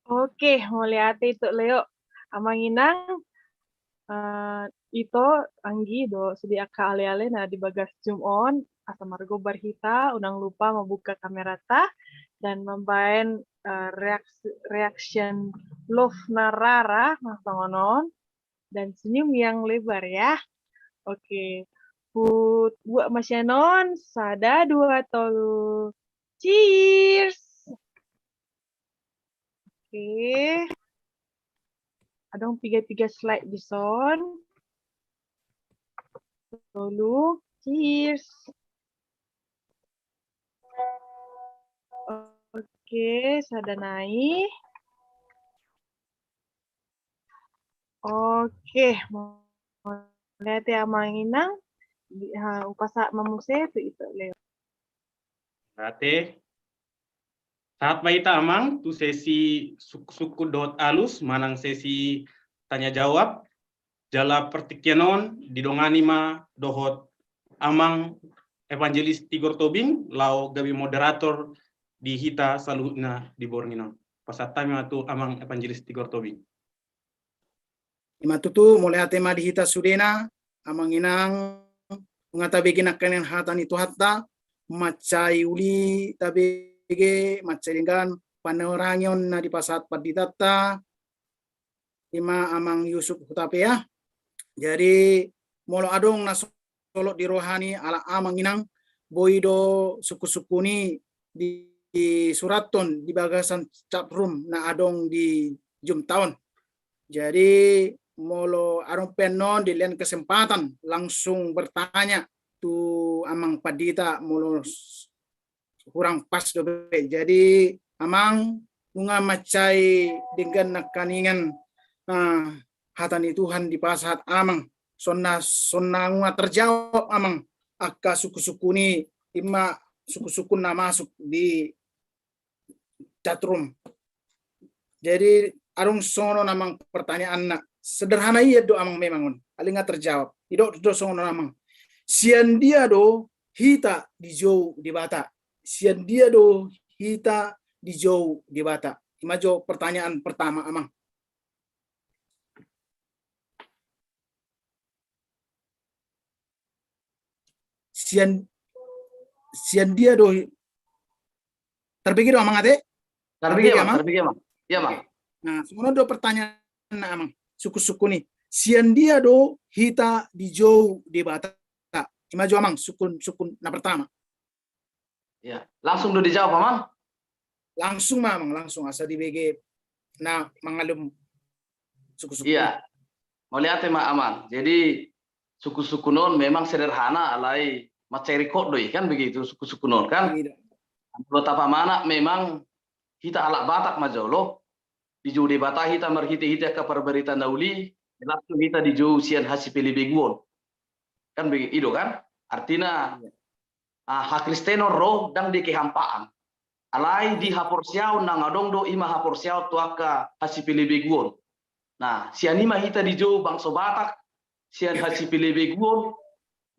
Oke, mauliate Ito Leo. Amang inang, eh, ito, anggi dohot sude angka ale-ale na di bagas jumon, asa margombar hita, unang lupa mambuka kamerata dan mambaen, eh, reaks-, reaction love na rara, na songon on. Dan senyum yang lebar ya. Oke. Hut buat ma sian on, sada, dua, tolu. Cheers. Oke. Adong piga-piga slide dison. Tolu. Cheers. Oke, sada nai. Oke, mauliate amang inang, di, ha, hupasahat ma muse tu Ito Leo. Mauliate. Sahat ma hita amang, tu sesi suk-, sungkun dohot alus, manang sesi tanya jawab, jala partingkian on, didongani ma dohot amang Evangelis Tigor Tobing, laho gabe moderator di hita saluhutna di borngin on. Pasahat hami ma tu amang Evangelis Tigor Tobing. I ma tutu, mauliate ma di hita sudena, amang inang, nunga tabege nangkaningan hata ni Tuhanta, mansai uli tabege, mansai denggan, panerangion na dipasahat panditanta, i ma amang Yusuf Hutapea. Jadi, molo adong na so-, solot di roha ni ala amang inang, boi do sungkun-sungkun i di, disurathon di bagasan chat room na adong di Zoom ta on. Jadi molo adong pe annon dilehon kesempatan langsung bertanya tu amang pandita molo s-, hurang pas dope. Jadi amang, nunga mansai denggan nangkaningan, ah, hata ni Tuhan dipasahat amang. Sonna, sonna nunga terjawab amang angka sungkun-sungkun i, i ma sungkun-sungkun na masuk di chat room. Jadi adong songon on amang pertanyaanna. Sederhana ia do amang memang on. Alai nunga terjawab. Didok do songon on amang. Sian dia do hita dijou Debata? Sian dia do hita dijou Debata? I ma jo pertanyaan pertama amang. Sian, sian dia do hi-, tarbege do amang ate? Tarbege, tarbege, amang, amang? Tarbege, amang. Iya, amang. Oke. Nah, songon on do pertanyaan na amang. Sungkun-sungkun i. Sian dia do hita dijou Debata? I ma jo amang, sungkun-sungkun na pertama. Ya, langsung do dijawab, amang? Langsung ma, amang, langsung asa dibege na mangalum sungkun-sungkun. Iya. Mauliate ma, amang. Jadi sungkun-sungkun on memang sederhana, alai mansai ringkot do i, kan begitu, sungkun-sungkun on, kan? Iya. Molo tapamanat memang hita halak Batak ma jolo, dijou Debata hita marhite-hite angka parbarita na uli, Jelas tu hita dijou sian hasipelebeguon. Kan begitu kan? Artina, ah, hakristenon ro ndang di kehampaan. Alai di haporseaon nang adong do, ima haporseaon tu angka hasipelebeguon. Nah, sian ima hita dijou bangso Batak, sian hasipelebeguon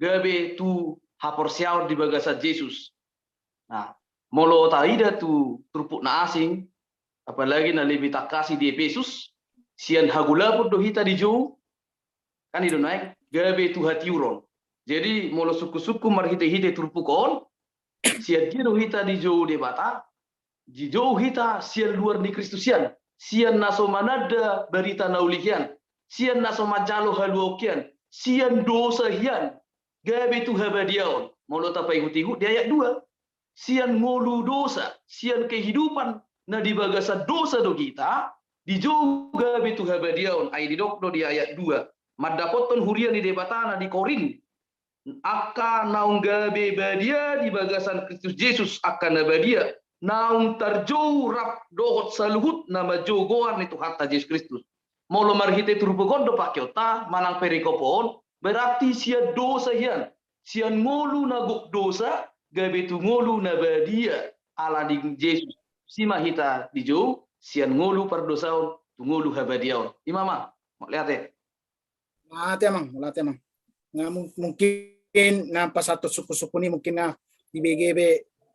gabe tu haporseaon di bagasan Jesus. Nah, molo taida tu turpuk na asing, apalagi na lebih takasi di Epesus, sian hagolapon do hita dijou, kan i do naeng, gabe tu hatiuron. Jadi molo sungkun-sungkun marhite-hite turpuk on, sian dia do hita dijou Debata, dijou hita sian luar ni Kristus hian, sian na so mananda barita na uli hian, sian na so manjalo haluaon hian, sian dosa hian, gabe tu habadiaon. Molo tapaihut-ihut di ayat dua, sian ngolu dosa, sian kehidupan na di bagasan dosa do hita, dijou gabe tu habadiaon. Ai didok do di ayat dua, mandapothon huria ni Debata na di Korint, angka naung gabe badia di bagasan Kristus Jesus, angka na badia, naung tarjou rap dohot saluhut na manjou goar ni Tuhanta Jesus Kristus. Molo marhite turpuk on do pakeonta manang perikop on, berarti sian dosa hian, sian ngolu na gok dosa gabe tu ngolu na badia ala ni Jesus. Sima hita dijou sian ngolu pardosaon tu ngolu habadiaon. Ima ma, mauliate. Mauliate amang, mauliate amang. Nga mung-, mungkin nga pasahat sungkun-sungkun i mungkin nga dibege be,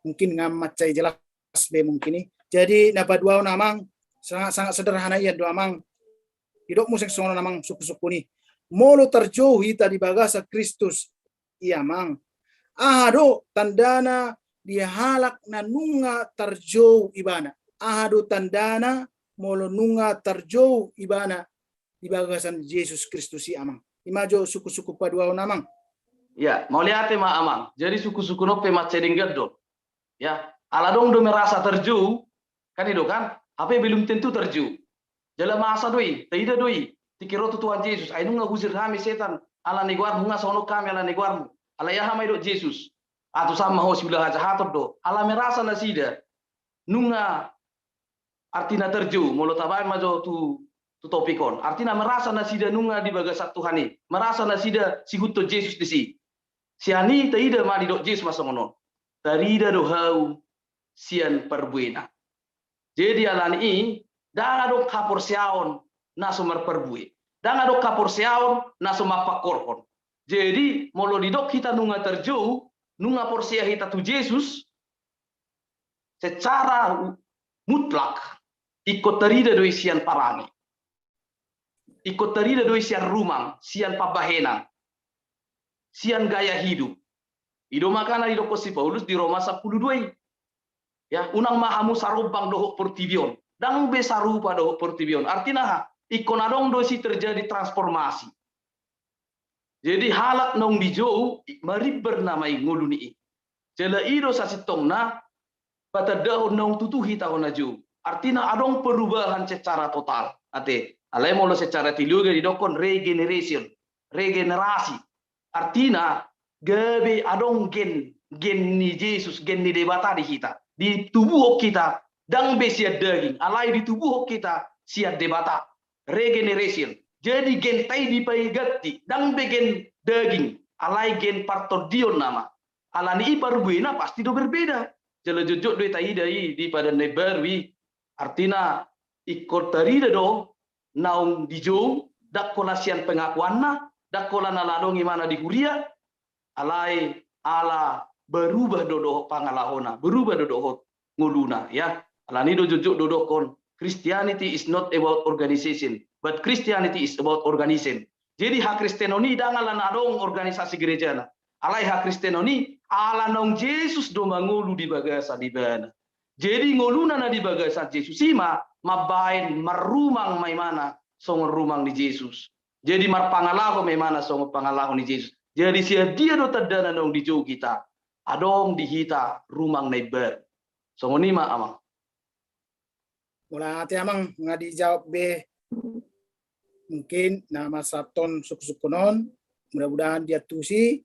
mungkin nga mansai jelas be mungkin i. Jadi na paduahon amang, sangat, sangat sederhana i do amang. Didok muse songon on amang sungkun-sungkun i. Molo tarjou hita di bagasan Kristus i amang, aha do tandana di halak na nunga tarjou ibana? Aha do tandana molo nunga tarjou ibana di bagasan Jesus Kristus i amang? Ima jo sungkun-sungkun paduahon amang. Ya, mauliate ma amang. Jadi sungkun-sungkun on pe mansai denggan do. Ya, ala adong do merasa tarjou, kan i do kan? Hape belum tentu tarjou. Jala masa do i, taida do i, tingki ro tu Tuhan Jesus, ai nunga husir hami setan ala ni goarmu, nunga songon on hami ala ni goarmu. Alai aha ma didok Jesus? Atus an ma ho siula hajahaton do. Ala merasa nasida nunga, artina tarjou, molo tabaen ma jo tu, tu topik on. Artina merasa nasida nunga di bagasan Tuhan i. Merasa nasida siihuthon Jesus disi. Sian i taida ma didok Jesus ma songon on. Tarida do hau sian parbuena. Jadi ala ni i, ndang adong haporseaon na so marparbue. Ndang adong haporseaon na so mampangkorhon. Jadi molo didok hita nunga tarjou, nunga porsea hita tu Jesus, secara mutlak, ingkon tarida do i sian parange. Ingkon tarida do i sian rumang, sian pambahenan, sian gaya hidup. I do makana didokkon si Paulus di Roma sampulu dua i. Ya, unang ma hamu sarombang dohot portibi on. Ndang be sarupa dohot portibi on. Artina aha? Ingkon adong do disi terjadi transformasi. Jadi halak naung dijou, marimbar nama i ngolu ni i. Jala i do sasintongna patandahon naung tutu hita on na jou. Artina adong perubahan secara total. Ate, alai molo secara teologi didokkon regeneration, regenerasi. Artina gabe adong gen, gen ni Jesus, gen ni Debata di hita. Ditubuhon hita, ndang be sian daging, alai ditubuhon hita sian Debata. Regeneration. Jadi genta i dipaiganti, ndang be gen daging, alai gen partondion nama. Ala ni i parbuena pasti do berbeda. Jala jotjot do i taida i di Padan na Imbaru i. Artina ingkon tarida do naung dijou, ndang holan sian pengakuanna, ndang holan ala adong imana di huria, alai ala berubah do dohot pangalahona, berubah do dohot ngoluna, ya. Ala ni i do jotjot do didokkon, Christianity is not about organization, but Christianity is about organism. Jadi hakristenon i ndang ala na adong organisasi gerejana. Alai hakristenon i ala naung Jesus do mangolu di bagasan ibana. Jadi ngoluna na di bagasan Jesus i ma mambaen marrumang ma imana songon rumang ni Jesus. Jadi marpangalaho ma imana songon pangalaho ni Jesus. Jadi sian dia do tandana naung dijou hita? Adong di hita rumang na imbaru. Songon i ma amang. Mauliate amang, nga dijawab be mungkin na pasahathon sungkunsungkun on, mudah-mudahan diantusi,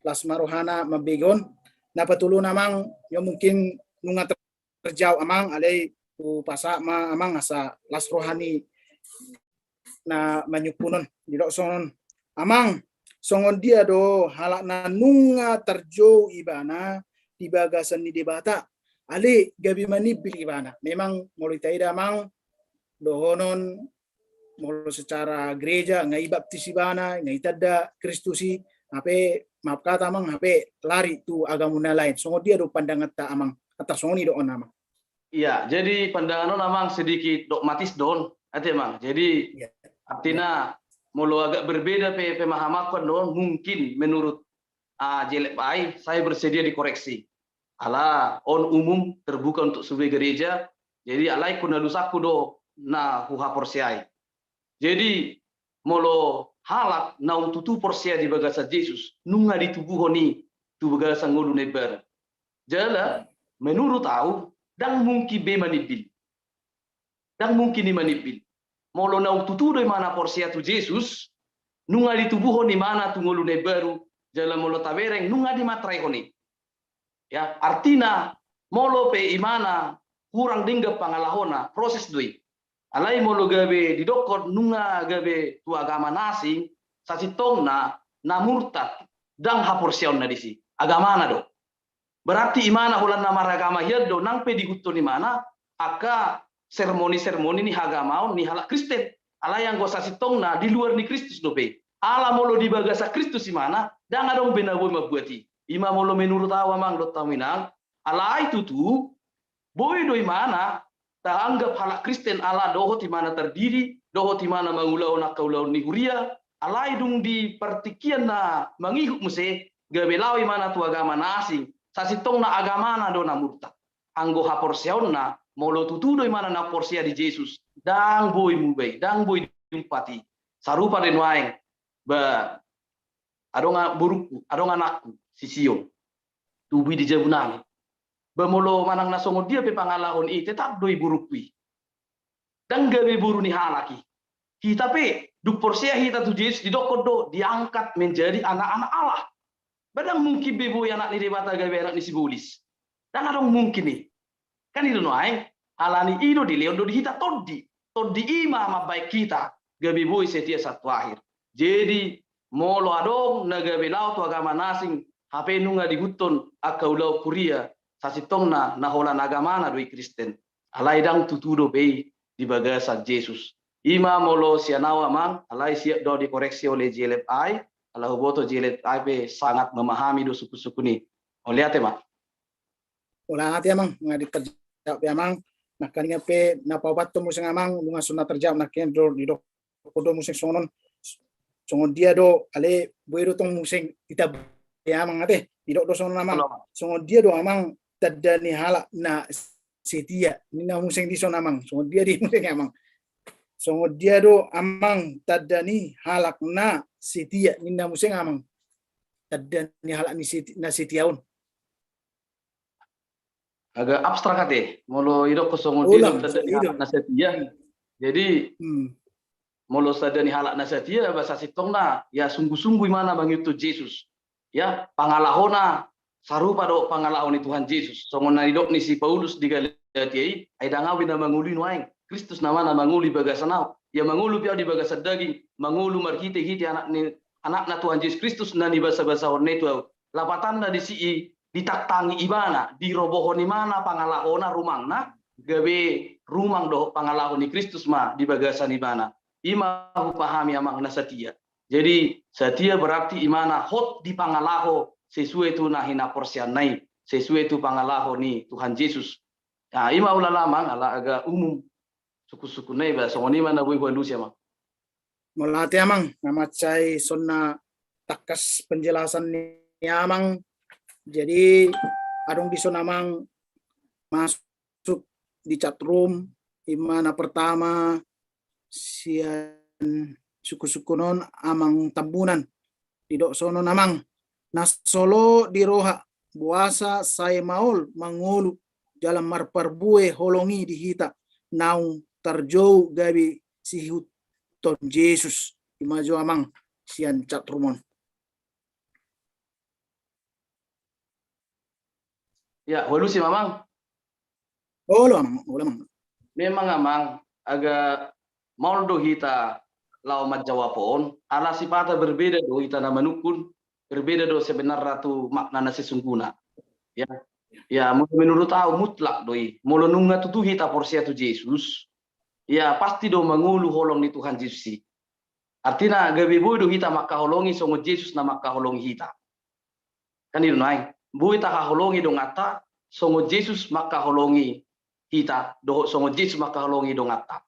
las ma rohana mambege on. Na patoluhon amang, ya mungkin nunga terjawab amang, alai hupasahat ma amang asa las roha ni na manyuhun on, didok songon on. Amang, songon dia do halak na nunga tarjou ibana di bagasan ni Debata, alai gabe manimbil ibana. Memang molo taida amang, dohonon molo secara gereja nga ibaptis ibana, nga itanda Kristus i, hape maaf hata amang, hape lari tu agama na lain. Songon dia do pandanganta amang, antar songon i do on amang. Iya, jadi pandangan on amang sedikit dogmatis do on, ate amang. Jadi, iya, artina molo agak berbeda pe pemahamanku do on, mungkin menurut, ah, Jelep ai, saya bersedia dikoreksi. Ala on umum, terbuka untuk seluruh gereja. Jadi alai huna lusanku do na huhaporseai. Jadi molo halak naung tutu porsea di bagasan Jesus, nunga ditubuhon i tu bagasan ngolu na imbaru. Jala menurut au, ndang mungkin be manimbil. Ndang mungkin i manimbil. Molo naung tutu do imana porsea tu Jesus, nunga ditubuhon imana tu ngolu na imbaru, jala molo tabereng nunga dimatraihon i. Ya, artina molo pe imana hurang denggan pangalahona, proses do i. Alai molo gabe didokkon nunga gabe tu agama na asing, sasintongna na murtad, ndang haporseaonna disi, agamana do. Berarti imana holan na maragama hian do, nang pe diihuthon imana angka sermoni-sermoni ni hagamaon ni halak Kristen. Alai anggo sasintongna di luar ni Kristus dope. Ala molo di bagasan Kristus imana, ndang adong be na boi mambuat i. Ima molo menurut au amang dohot hamu inang, alai tutu, boi do imana taanggap halak Kristen ala dohot imana tardidi, dohot imana mangulahon angka ulaon ni huria, alai dung di partingkian na mangihut muse, gabe laho imana tu agama na asing, sasintongna agamana do na murtad. Anggo haporseaonna, molo tutu do imana na porsea di Jesus, ndang boi muba i, ndang boi diumpat i. Sarupa do nuaeng, ba, adong a-, borungku, adong anakku, si Sio, tubu i di jabu nami. Ba molo manang na songon dia pe pangalahon i, tetap do i borungku i. Ndang gabe boru ni halak i. Hita pe, dung porsea hita tu Jesus, didokkon do, diangkat menjadi anak-anak Allah. Ba ndang mungkin be boi anak ni Debata gabe anak ni sibolis. Ndang adong mungkin i. Kan i do nuaeng, alani i do dilehon do di hita tondi. Tondi i ma mambahen hita gabe boi setia saat tu akhir. Jadi, molo adong na gabe laho tu agama na asing, hape nunga diihuthon angka ulaon huria, sasintongna na holan agamana do i Kristen. Alai ndang tutu dope i di bagasan Jesus. Ima molo sian au amang, alai siap do dikoreksi oleh Jelep ai, ala huboto Jelep ai pe sangat memahami do sungkun-sungkun i. Mauliate ma. Mauliate amang, nga ditarjawab i amang. Nangkiningan pe na paopathon muse amang, nunga so na tarjawab nangkiningan do didok do muse songon on. Songon dia do, ale boi do tong muse ditambai amang ate. Didok do songon on amang. Songon dia do amang tanda ni halak na setia. Ninna muse dison amang. Songon dia do muse amang. Songon dia do amang tanda ni halak na setia. Ninna muse amang. Tanda ni halak ni seti-, na setia on. Agak abstrak ate, molo idokkon songon dia do tanda ni halak na setia. Jadi, molo tanda ni halak na setia, ba sasintongna, ya sungguh-sungguh imana mangihuthon Jesus. Ya, pangalahona sarupa do pangalaho ni Tuhan Jesus. Songon na nidok ni si Paulus di Galatia i, ai ndang au be na mangolu i nuaeng, Kristus nama na mangolu di bagasan au. Ya mangolu pe au di bagasan daging, mangolu marhite-hite anak ni, anakna Tuhan Jesus Kristus na nibasa-basahon i tu au. Lapatanna disi i, ditangtangi ibana, dirobohon imana pangalahona rumangna, gabe rumang dohot pangalaho ni Kristus ma di bagasan ibana. Ima hupahami amang na setia. Jadi setia berarti imana hot di pangalaho sesuai tu na hinaporseaonna i, sesuai tu pangalaho ni Tuhan Jesus. Nah, ima ulaon amang ala agak umum sungkun-sungkunna i ba songon ima na boi hualusi amang. Mauliate amang, na mansai songon na tangkas penjelasan ni amang. Jadi adong dison amang masuk di chat room, ima na pertama sian sungkun-sungkun on amang Tambunan. Didok songon on amang, na so lot di roha, boasa sai maol mangolu jala marparbue holong i di hita naung tarjou gabe siihuthon Jesus. Ima jo amang sian chat room on. Ya, hualusi ma amang. Olo amang, olo amang. Memang amang, agak maol do hita laho manjawab on, ala sipata berbeda do hita na manungkun, berbeda do sebenarna tu makna na sesungguhna. Ya, ya, molo menurut au mutlak do i. Molo nunga tutu hita porsea tu Jesus, ya pasti do mangolu holong ni Tuhan Jesus i. Artina gabe boi do hita mangkaholongi songon Jesus na mangkaholongi hita. Kan i do nuaeng, boi tahaholongi donganta songon Jesus mangkaholongi hita, dohot songon Jesus mangkaholongi donganta.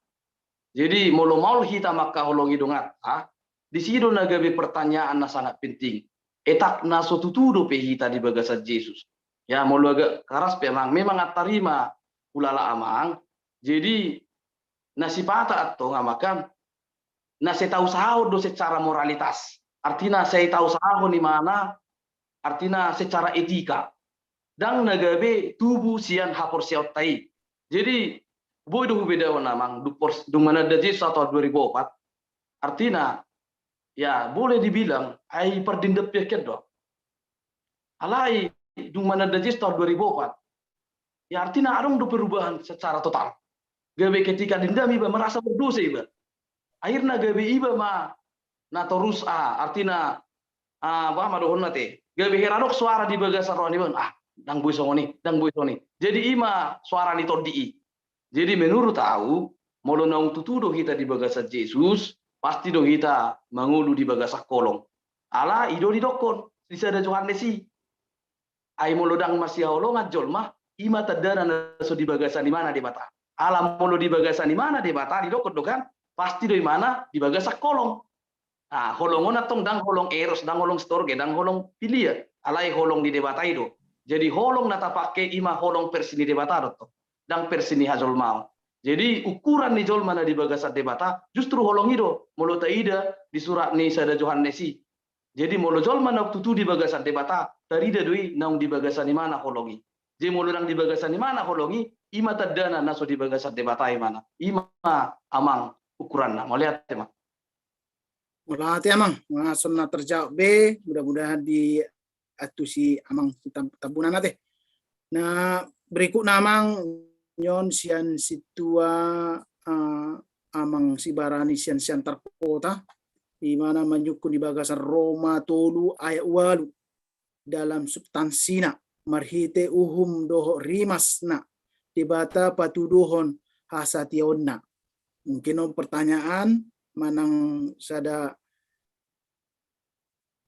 Jadi molo maol hita mangkaholongi donganta, disi do na gabe pertanyaan na sangat penting. Etak na so tutu dope hita di bagasan Jesus? Ya, molo agak karas pe amang, memang antar i ma hulala amang. Jadi na sipata antong amang kan, na sai tausahahon do secara moralitas. Artina sai tausahahon imana, artina secara etika. Ndang na gabe tubu sian haporseaonta i. Jadi boi do hubedaon amang, dung pors-, dung mananda Jesus sahat tu dua ribu opat. Artina, ya boleh dibilang ai pardendam pe hian do. Alai dung mananda Jesus tahun dua ribu opat, ya artina adong do perubahan secara total. Gabe ketika dendam iba merasa berdosa iba. Akhirna gabe iba ma na torus, ah, artina, ah, bah ma dohonna te. Gabe heran adong suara di bagasan roha niba, ah, ndang boi songon i, ndang boi songon i. Jadi i ma suara ni tondi i. Jadi menurut au, molo naung tutu do hita di bagasan Jesus, pasti do hita mangolu di bagasan holong. Ala i do didokkon di sada Johannes i. Ai molo ndang masihaholongan jolma, i ma tandana na so di bagasan imana Debata. Ala molo di bagasan imana Debata didokkon do kan, pasti do imana di bagasan holong. Ah, holong on antong ndang holong eros, ndang holong storge, ndang holong filia. Alai holong ni Debata i do. Jadi holong na tapake i ma holong versi ni Debata do tong. Ndang versi ni hajolmaon. Jadi ukuran ni jolma na di bagasan Debata justru holong i do. Molo taida di surat ni sada Johannes i. Jadi molo jolma naung tutu di bagasan Debata, tarida do i naung di bagasan imana holong i. Jadi molo ndang di bagasan imana holong i, i ma tandana na so di bagasan Debata imana. I ma amang ukuranna. Mauliate ma. Mauliate amang, langsung na terjawab be, mudah-mudahan diantusi amang si Tam-, Tambunan ate. Nah, berikutna amang, nyon sian sintua, eh, amang Sibarani sian Siantar Kota, di mana manungkun di bagasan Roma tolu ayat ualu. Dalam substansina, marhite uhum dohot rimasna, Debata patuduhon hasatiaonna. Mungkin on pertanyaan manang sada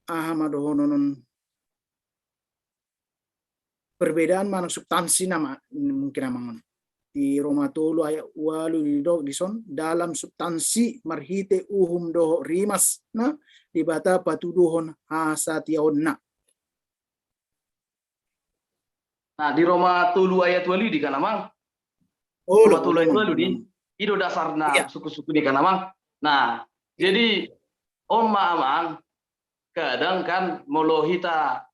aha ma dohonon on, perbedaan manang substansi nama mungkin amang on. Di Roma tolu ayat ualu didok dison, dalam substansi marhite uhum dohot rimasna, Debata patuduhon hasatiaonna. Nah, di Roma tolu ayat ualu i di kan amang? Roma tolu ayat ualu di, i do dasarna suku-suku ni kan amang. Nah, jadi on ma amang, kadang kan molo hita,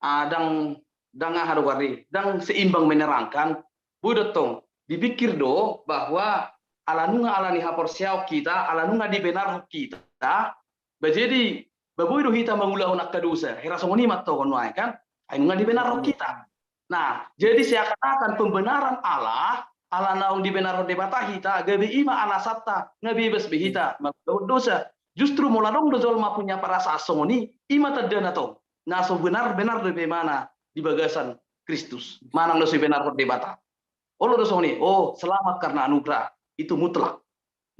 ah, ndang, ndang aha do gari, ndang seimbang menerangkan, boi do tong dipikir do bahwa ala nunga ala ni haporseaon hita, ala nunga dibenarhon hita, ba jadi ba boi do hita mangulahon angka dosa, hera songon i ma tong nuaeng kan, ai nunga dibenarhon hita. Nah, jadi seakan-akan pembenaran Allah, ala naung dibenarhon Debata hita, gabe i ma alasanta na bebas be hita mangulahon dosa. Justru molo adong do jolma punya perasaan songon i, i ma tandana tong na so benar-benar dope imana di bagasan Kristus, manang na so dibenarhon Debata. Olo do songon i, oh, selamat karena anugerah, itu mutlak.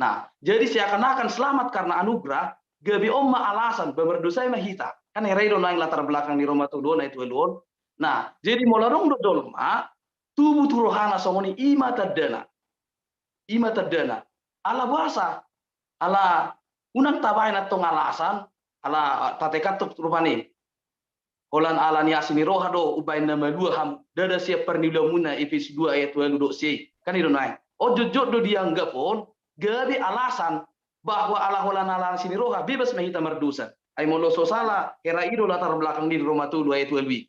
Nah, jadi seakan-akan selamat karena anugerah, gabe on ma alasan ba mardosa i ma hita. Kan hera i do nuaeng latar belakang ni Roma tolu on ayat ualu on. Nah, jadi molo adong do jolma tubu tu rohana songon i, i ma tandana. I ma tandana. Ala boasa? Ala unang tabaen antong alasan, ala tatekan tu rupani. Holan ala ni asi ni roha do umbaen na malua hamu, ndada sian parniulaonmuna, Efesus dua ayat ualu dohot sia i. Kan i do nuaeng. On jotjot do dianggap on gabe alasan bahwa ala holan ala asi ni roha bebas ma hita mardosa. Ai molo so sala, hera i do latar belakang ni Roma tolu ayat ualu i.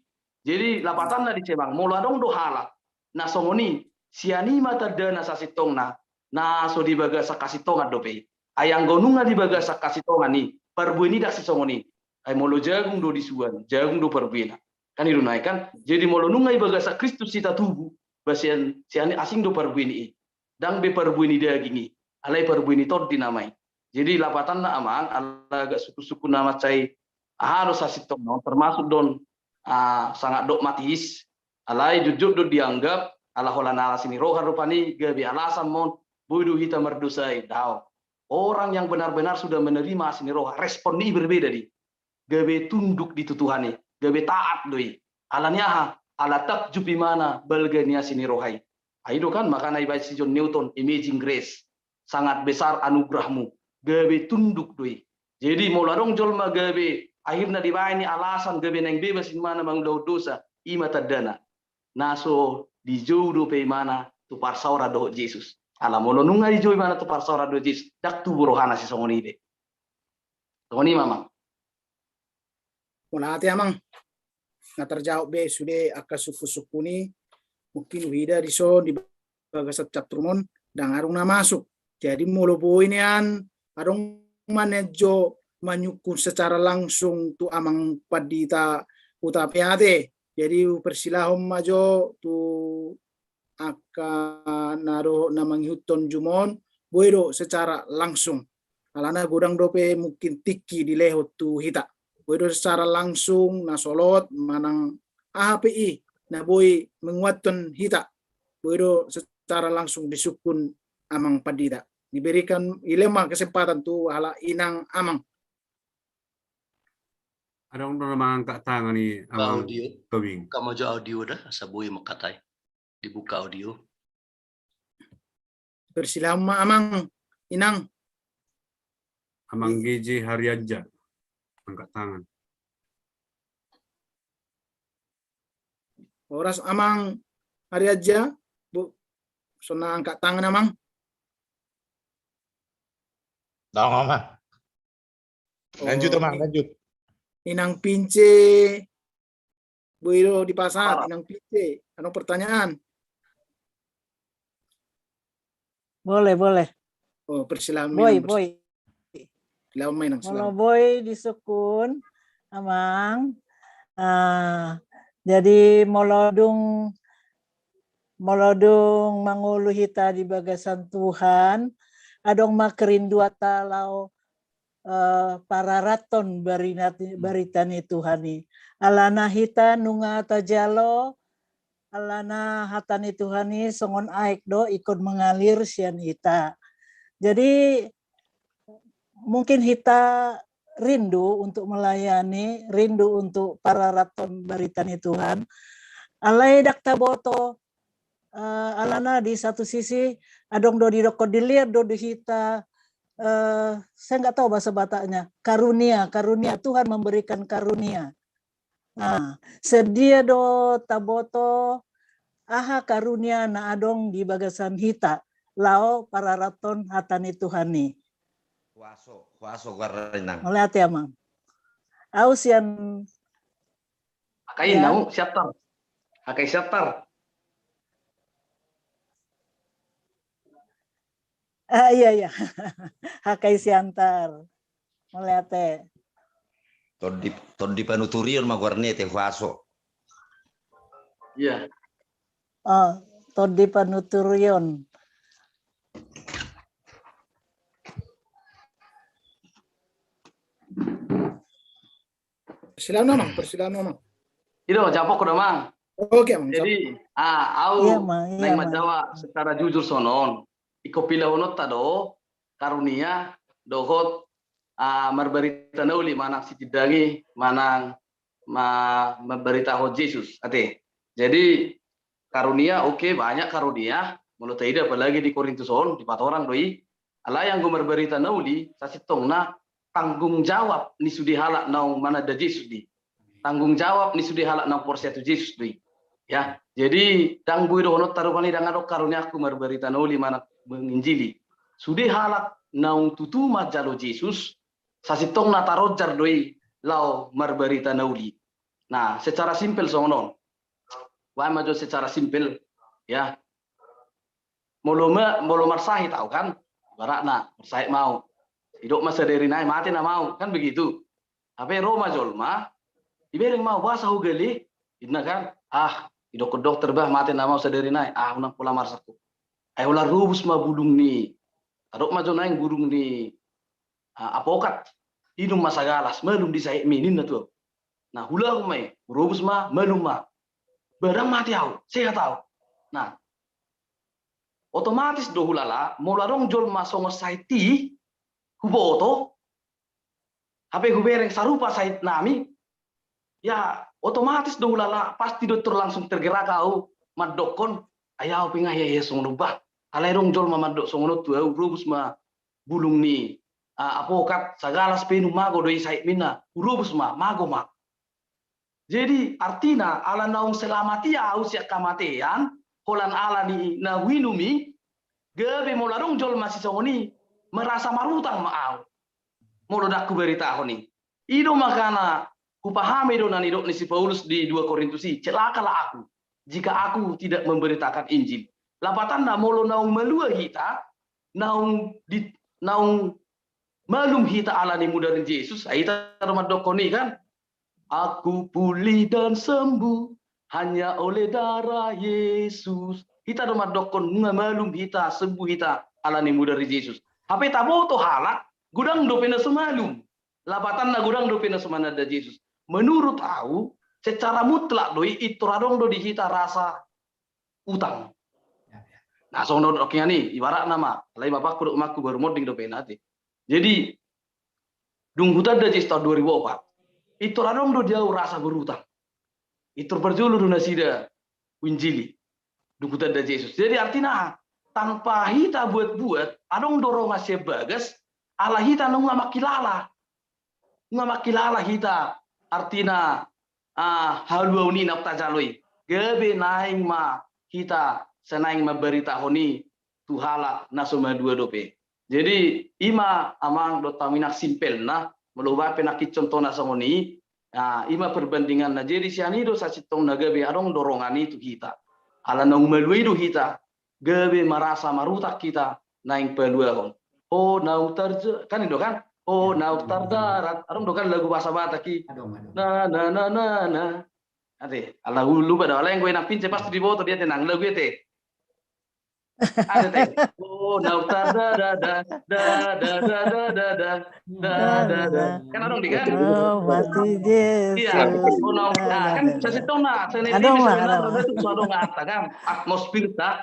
Jadi lapatanna disi amang, molo adong do halak na songon i, sian i ma tandana sasintongna na so di bagasan hasintongan dope i. Ai anggo nunga di bagasan hasintongan i, parbue ni i ndang sisongon i. Ai molo jagung do disuan, jagung do parbuena. Kan i do nuaeng kan? Jadi molo nunga di bagasan Kristus hita tubu, ba sian, sian i asing do parbue ni i. Ndang be parbue ni daging i, alai parbue ni Tondi nama i. Jadi lapatanna amang, ala agak sukun-sukun na mansai aha do sasintongna on, termasuk do on, ah, sangat dogmatis, alai jotjot do dianggap, ala holan asi ni roha rupani, gabe alasan ma on, boi do hita mardosa i, daong. Orang yang benar-benar sudah menerima asi ni roha, respon ni i berbeda di. Gabe tunduk di tu Tuhan i, gabe taat do i. Ala ni aha, ala takjub imana balga ni asi ni roha i. Ai do kan, makana ibaen si John Newton, amazing grace, sangat besar anugerahmu, gabe tunduk do i. Jadi molo adong jolma gabe akhirna dibaen i alasan gabe naeng bebas imana mangulahon dosa, i ma tandana na so dijou dope imana tu parsaoran dohot Jesus. Ala molo nunga dijou imana tu parsaoran dohot Jesus, ndang tubu rohana sisongon i be. Songon i ma amang. Mauliate amang. Na tarjawab be sude angka sungkun-sungkun i. Mungkin huida dison di bagasan chatroom on ndang adong na masuk. Jadi molo boi nian adong ma nian jo manyungkun secara langsung tu amang pandita Huta Peate. Jadi hupersilahon ma jo tu angka na dohot na mangihuthon jumon, boi do secara langsung. Alana godang dope mungkin tingki dilehon tu hita. Boi do secara langsung na solot manang aha pe i na boi menguathon hita. Boi do secara langsung disungkun amang pandita. Diberikan, dilehon ma kesempatan tu halak inang amang. Adong do na mangangkat tangan i amang Tobing. Buka ma jo audio da, asa boi mangkatai. Dibuka audio. Persilahon ma amang, inang. Amang G J Harianja. Angkat tangan. Horas amang Harianja, bu, so na angkat tangan amang. Daong amang. Lanjut amang, lanjut. Inang Pince, boi do dipasahat, Inang Pince, adong pertanyaan. Boleh, boleh. Oh, persilahon. Boi, boi. Persilahon ma inang. Molo boi disungkun amang. Ah, jadi molo dung molo dung mangolu hita di bagasan Tuhan, adong ma kerinduanta laho, eh, pararathon barita ni Tuhan i. Alana hita nunga tajalo, alana hata ni Tuhan i songon aek do ingkon mangalir sian hita. Jadi mungkin hita rindu untuk melayani, rindu untuk pararathon barita ni Tuhan. Alai ndang taboto, eh, alana di satu sisi adong do didokkon, dilehon do di hita, eh, saya nggak tahu bahasa Bataknya, karunia, karunia, Tuhan memberikan karunia. Nah, sedia do taboto aha karunia na adong di bagasan hita laho pararathon hata ni Tuhan i. Huaso, huaso goarna inang. Mauliate amang. Au sian H K I ya. Nau Siantar. H K I Siantar. Ah, iya, iya. H K I Siantar. Mauliate. Tondi, Tondi Panuturion ma goarna i, te huaso. Iya. Oh, Tondi Panuturion. Persilahon amang, persilahon amang. I do, jawab ho do amang. Oke amang. Jadi, ah, au naeng manjawab secara jujur songon on. Ingkon pilahononta do karunia dohot, ah, marbarita na uli manang sitindangi manang ma-, mambaritahon Jesus, ate. Jadi karunia, oke, banyak karunia, molo taida apalagi di Korintus on, dipatorang do i. Alai anggo marbarita na uli, sasintongna tanggung jawab ni sude halak naung mananda Jesus do i. Tanggung jawab ni sude halak naung porsea tu Jesus do i. Ya, jadi ndang boi dohononta rupani ndang adong karuniangku marbarita na uli manang menginjili. Sude halak naung tutu manjalo Jesus, sasintongna taronjar do i laho marbarita na uli. Nah, secara simpel songon on. Baen ma jo secara simpel, ya. Molo ma-, molo marsahit au kan, ibaratna marsahit ma au. Didok ma sadari nai mate nama au, kan begitu. Hape ro ma jolma, dibereng ma au, boasa ho gale, ninna kan. Ah, didokkon dokter bah mate nama au sadari nai, ah, unang pola marsak ho. Ai holan rubus ma bulung ni, tadok ma jo naeng bulung ni ah, apokat, inum ma sagalas, malum di sahitmi, ninna tu ahu. Nah, huulahon ma i, hurobus ma, malum ma. Ba ndang mate ahu, sehat ahu. Nah, otomatis do hulala, molo adong jolma songon sahit i, huboto, hape hubereng sarupa sahit nami, ya, otomatis do hulala, pasti do tor langsung tergerak ahu, mandokkon, ai ahu pe nga hea songon on bah. Alai adong jolma mandok songon on tu ahu, hurobus ma bulung ni, ah, apokat, sagalas pe inum, mago do i sahitmi, ninna, hurobus ma, mago ma. Jadi, artina, ala naung selamat ia ahu sian hamatean, holan ala ni na huinum i, gabe molo adong jolma sisongon i, merasa marutang ma ahu. Molo ndang hubaritahon i. I do makana hupahami do na nidok ni si Paulus di dua Korintus i, celakalah aku, jika aku tidak memberitakan Injil. Lapatanna molo naung malua hita, naung di, naung malum hita ala ni mudar ni Jesus, ah, hita do mandokkon i kan, "Aku pulih dan sembuh hanya oleh darah Yesus." Hita do mandokkon nga malum hita, sembuh hita ala ni mudar ni Jesus. Hape taboto halak, godang dope na so malum. Lapatanna godang dope na so mananda Jesus. Menurut ahu, secara mutlak do i, pintor adong do di hita rasa utang. Ya, ya. Nah, songon na hudok ingan i, ibaratna ma, alai ma pakku dok makku baru monding dope na ate. Jadi, dung hutanda Jesus tahun dua ribu opat, pintor adong do di ahu rasa berutang. Pintor parjolo do nasida huinjili. Dung hutanda Jesus. Jadi artina, tanpa hita buat-buat, adong dorongan sian bagas, ala hita nunga mangkilala. Nunga mangkilala hita, artina, ah, haluaon i naung tajalo i. Gabe naeng ma hita sai naeng mambaritahon i tu halak na so malua dope. Jadi, i ma amang dohot hamu inang simpelna, molo hubaen pe nangkin contohna songon i, ah, i ma perbandinganna. Jadi, sian i do sasintongna gabe adong dorongan i tu hita. Ala naung malua i do hita, gabe marasa marutang hita naeng paluahon. "Ho naung tarje-," kan i do kan? "Ho naung tardarat." Adong do kan lagu bahasa Batak i? Adong, adong. Na, na, na, na, na. Ate, ala hulupa do, alai anggo inang pinse pasti diboto dia tenang, lagu i ate. Ate, ate. "Ho naung tardada, da, da, da, da, da, da, da, da." Kan adong di kan? Oh, mati Jesus. Iya. "Ho naung," ah, kan sasintongna, sene-, adong, sene-, adong. Adong, ah, kan? Atmosferta,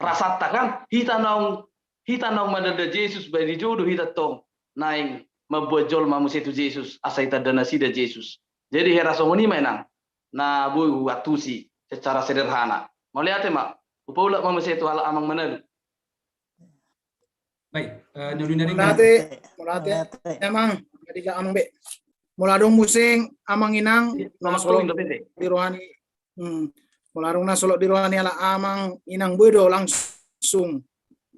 rasanta kan, hita naung, hita naung mananda Jesus, baen i jodo hita tong naeng mambuat jolma muse tu Jesus, asa itanda nasida Jesus. Jadi hera songon i ma inang na boi huantusi secara sederhana. Mauliate ma, hupaulak ma muse tu halak amang Manalu. Baik, eh, na uli na ringan. Mauliate, mauliate. Mauliate. Amang, jadi amang be. Molo adong muse amang inang, iya, na solot di roha ni Hmm. Molo adong na solot di roha ni halak amang inang, boi do langsung.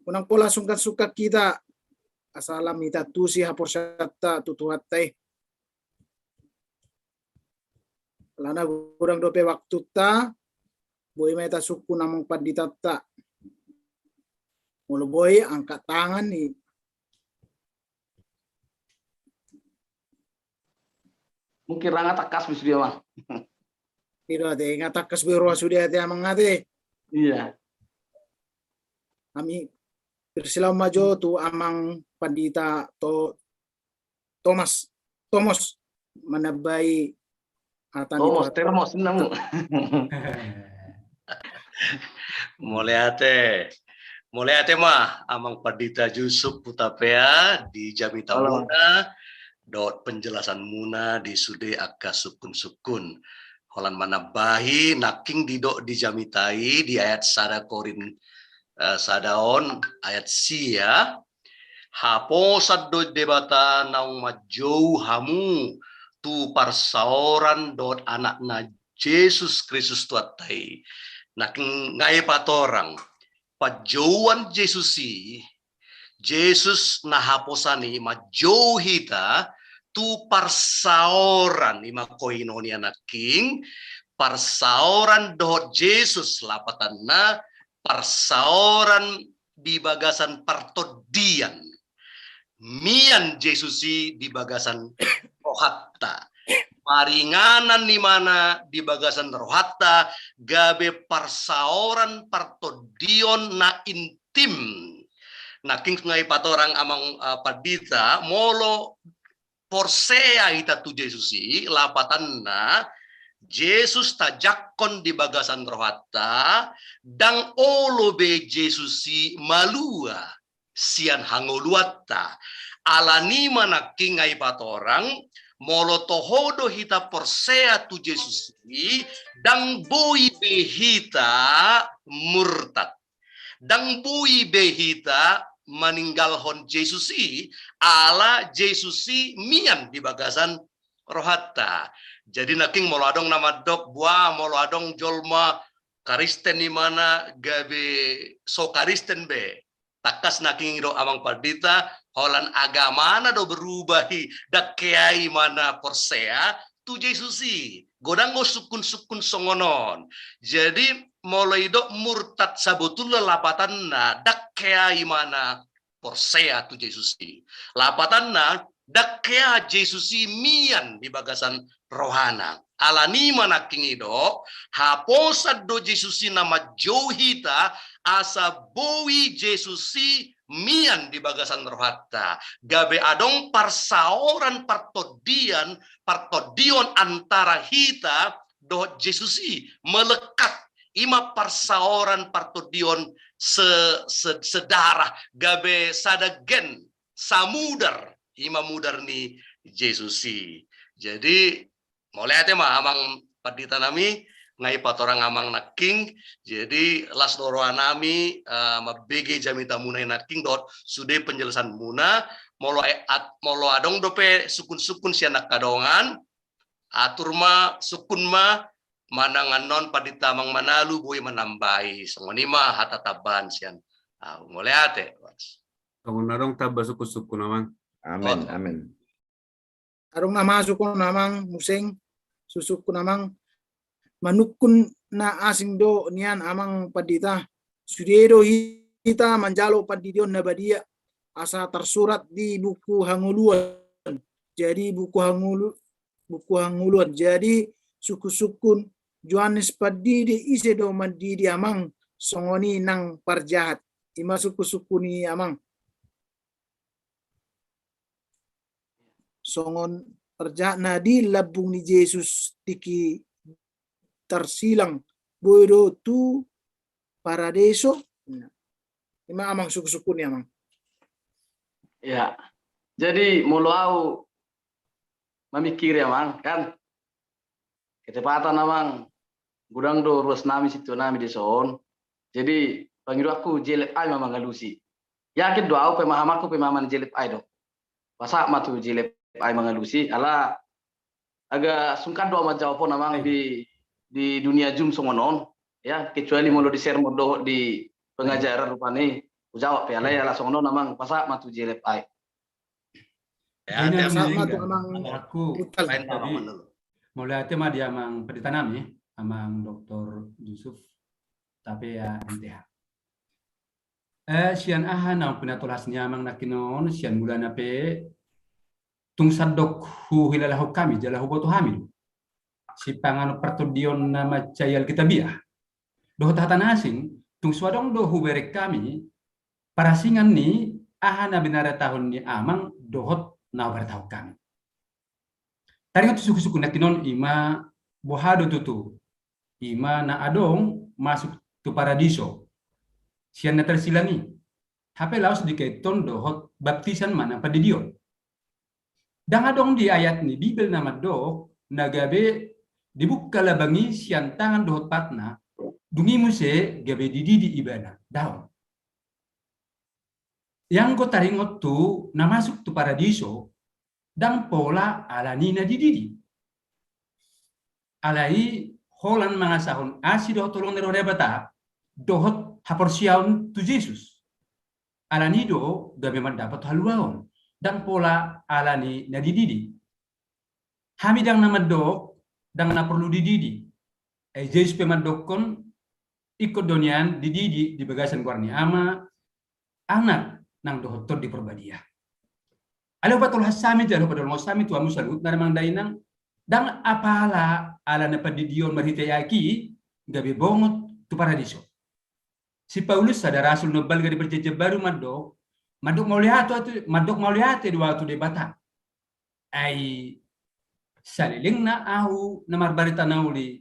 Unang pola sungkan-sungkan hita. Asa lam hita antusi haporseaonta tu Tuhanta i. Alana godang dope waktunta, boi ma hita sungkun amang panditanta. Molo boi, angkat tangan i. Mungkin ra nga tangkas be sude, Amang. Iro ate, nga tangkas be roha sude ate, Amang, ate. Iya. Hami persilahan ma jo tu Amang Pandita To-, Tomas, Tomos, manambai hata ni Tomos, Tuhan. Termos, namu. Mauliate. Mauliate ma, Amang Pandita Jusup Hutapea, di jamitamuna, dohot penjelasanmuna di sude angka sungkun-sungkun. Holan manambahi, nangkin didok di jamita i, di ayat sada Korin, eh, sada on, ayat sia, Haposan do Debata naung manjou hamu tu parsaoran dohot Anakna Jesus Kristus Tuhanta i. Nangkin nga i patorang, panjouan Jesus i, Jesus na haposan i manjou hita tu parsaoran, i ma koinonia nangkin, parsaoran dohot Jesus lapatanna, parsaoran di bagasan partondian. Mian Jesus i di bagasan rohanta. Paringanan imana di bagasan rohanta, gabe parsaoran partondion na intim. nangkin nga dipatorang amang, eh, pandita, molo porsea hita tu Jesus i, lapatanna, Jesus tajangkon di bagasan rohanta, ndang olo be Jesus i malua sian hangoluanta. Alani i ma nangkin nga dipatorang, molo toho do hita porsea tu Jesus i, ndang boi be hita murtad. Ndang boi be hita maninggalhon Jesus i, ala Jesus i mian di bagasan rohanta. Jadi nangkin molo adong na mandok, boha molo adong jolma Kristen imana gabe so Kristen be. Tangkas nangkin didok amang pandita, holan agamana do berubah i, ndang hea imana porsea tu Jesus i. Godang do sungkun-sungkun songon on. Jadi molo didok murtad, sabotulna lapatanna ndang hea imana porsea tu Jesus i. Lapatanna, ndang hea Jesus i mian di bagasan rohana. Alani i ma nangkin didok, haposan do Jesus i na manjou hita, asa boi Jesus i mian di bagasan rohanta. Gabe adong parsaoran partondian, partondion antara hita dohot Jesus i, melekat. I ma parsaoran partondion se, se, sedarah, gabe sada gen, samudar, i ma mudar ni Jesus i. Jadi, mauliate ma amang pandita nami, nga dipatorang amang nangkin. Jadi, las do roha nami, eh, mambege jamita muna i nangkin dohot sude penjelasan muna, molo, eh, at, molo adong dope sungkun-sungkun sian angka dongan, atur ma, sungkun ma, manang annon pandita amang Manalu boi manambai, songon i ma hata tambahan sian ahu. Mauliate. Songon adong tamba sungkun-sungkun amang. Amen, amen. Adong na masuk on amang muse, sungkun-sungkun amang, manungkun na asing do nian amang pandita, sude do hita manjalo pandidion na badia, asa tarsurat di buku hangoluan. Jadi buku hangolu, buku hangoluan. Jadi sungkun-sungkun Johannes Pandidi ise do mandidi amang songon i nang parjahat. I ma sungkun-sungkun i amang. Songon parjahat na di lambung ni Jesus tingki tarsilang boi do tu paradiso. Nah, i ma amang sungkun-sungkun i amang. Ya. Jadi molo ahu mamingkiri amang kan, ketepatan amang, godang do ruas nami sintua nami dison. Jadi pangidoanku jelep ahu ma mangalusi. Yakin do ahu pemahamanku pemahaman jelep ahu do. Pasahat ma tu jelep ahu mangalusi, ala agak sungkan do ahu manjawab on amang di, di dunia Zoom songon on. Ya, kecuali molo di sermon dohot di pengajaran rupani hujawab pe, alai ala songon on amang, pasahat ma tu jelep ahu. Ya, ate amang. Mauliate ma di amang pandita nami, amang Doktor Yusuf Tapea, M T H. Eh, sian aha naung pinatolhas ni amang nangkin on, sian mulana pe tung sandok huhilalahon hami jala huboto hami do sipanganon partondion na mansai Alkitabiah. Dohot hata na asing, tung so adong do hubereng hami parasingan ni aha na binaritahon ni amang dohot na hubaritahon hami. Taringot tu sungkun-sungkun nangkin on, i ma boha do tutu, i ma na adong masuk tu paradiso sian na tarsilang i, hape laos dikaiton dohot baptisan manang pandidion. Ndang adong di ayat ni Bibel na mandok na gabe dibuka labang i sian tangan dohot patna, dung i muse gabe dididi ibana. Daong. Ianggo taringot tu na masuk tu paradiso, ndang pola alani na dididi. Alai holan mangasahon asi dohot holong ni roha ni Debata dohot haporseaon tu Jesus. Alani do gabe mandapat haluaon, ndang pola alani na dididi. Hami ndang na mandok ndang na porlu dididi. Ai Jesus pe mandokkon, ingkon do nian dididi di bagasan goar ni Ama, Anak nang dohot Tondi Porbadia. Alai hupatolhas hami jala hupadolhas hami tu hamu saluhutna amang dainang, ndang apala ala na pandidion marhite aek i gabe bongot tu paradiso. Si Paulus sada rasul na balga di Perjanjian Baru mandok, Mandok mauliate, mandok mauliate do ahu tu Debata. Ai salelengna ahu na marbarita na uli,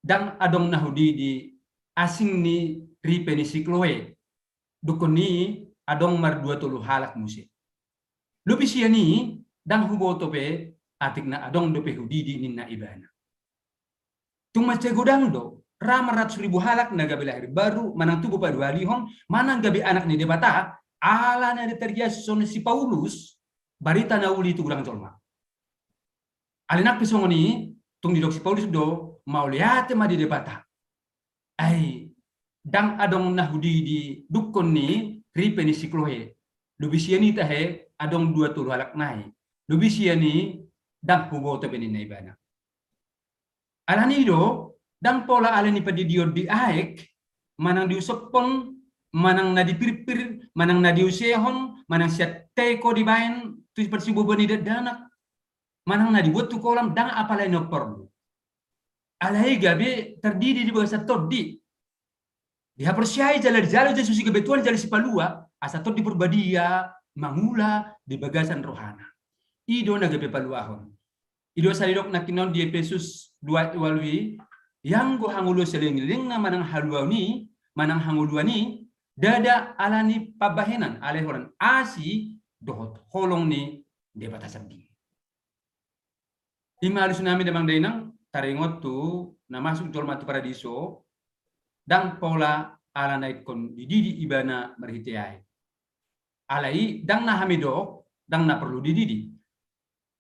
ndang adong na hudidi asing ni ripe ni si Kloe. Dungkon ni adong mardua tolu halak muse. Lobi sian i ndang huboto pe atik na adong dope hudidi ninna ibana. Tung mansai godang do, ra maratus ribu halak na gabe lahir baru, manang tubu paduahalihon, manang gabe anak ni Debata, ala na ditargia songon si Paulus, barita na uli tu godang jolma. Alai nang pe songon i, tung didok si Paulus do, mauliate ma di Debata. Ai, ndang adong na hudidi dungkon ni ripe ni si Kloe. Lobi sian i tahe, adong dua tolu halak nai. Lobi sian i, ndang huboto be ninna ibana. Alani do, ndang pola ale ni pandidion di aek, manang diusophon, manang na dipirpir, manang na diusehon, manang sian teko dibaen tu parsibubuan ni dakdanak, manang na dibuat tu kolam, ndang apala i na porlu. Alai gabe tardidi di bagasan tondi. Dihaporseai jala dijalo Jesus i gabe Tuhan jala sipalua, asa Tondi Parbadia mangula di bagasan rohana. I do na gabe paluahon. I do asa didok nangkin on di Epesus dua ualu i, ianggo hangoluan saleleng ni lelengna manang haluaon i, manang hangoluan i, ndada ala ni pambahenan, alai holan asi dohot holong ni Debata sandiri. I ma alusnami damang dainang, taringot tu na masuk jolma tu paradiso, ndang pola ala na ingkon dididi ibana marhite aek. Alai ndang na hami dok, ndang na porlu dididi.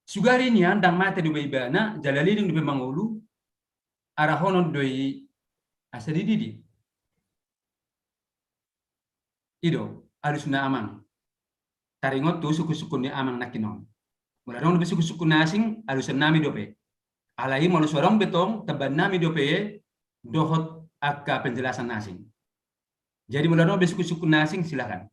Sugari nian ndang mate dope ibana, jala leleng dope mangolu, arahonon do i asa dididi. I do, alusna amang. Taringot tu sungkun-sungkun ni amang nangkin on. Molo adong dope sungkun-sungkun na asing, alusannami dope. Alai molo so adong be tong, tambaannami dope, dohot angka penjelasan na asing. Jadi molo adong be sungkun-sungkun na asing, silakan.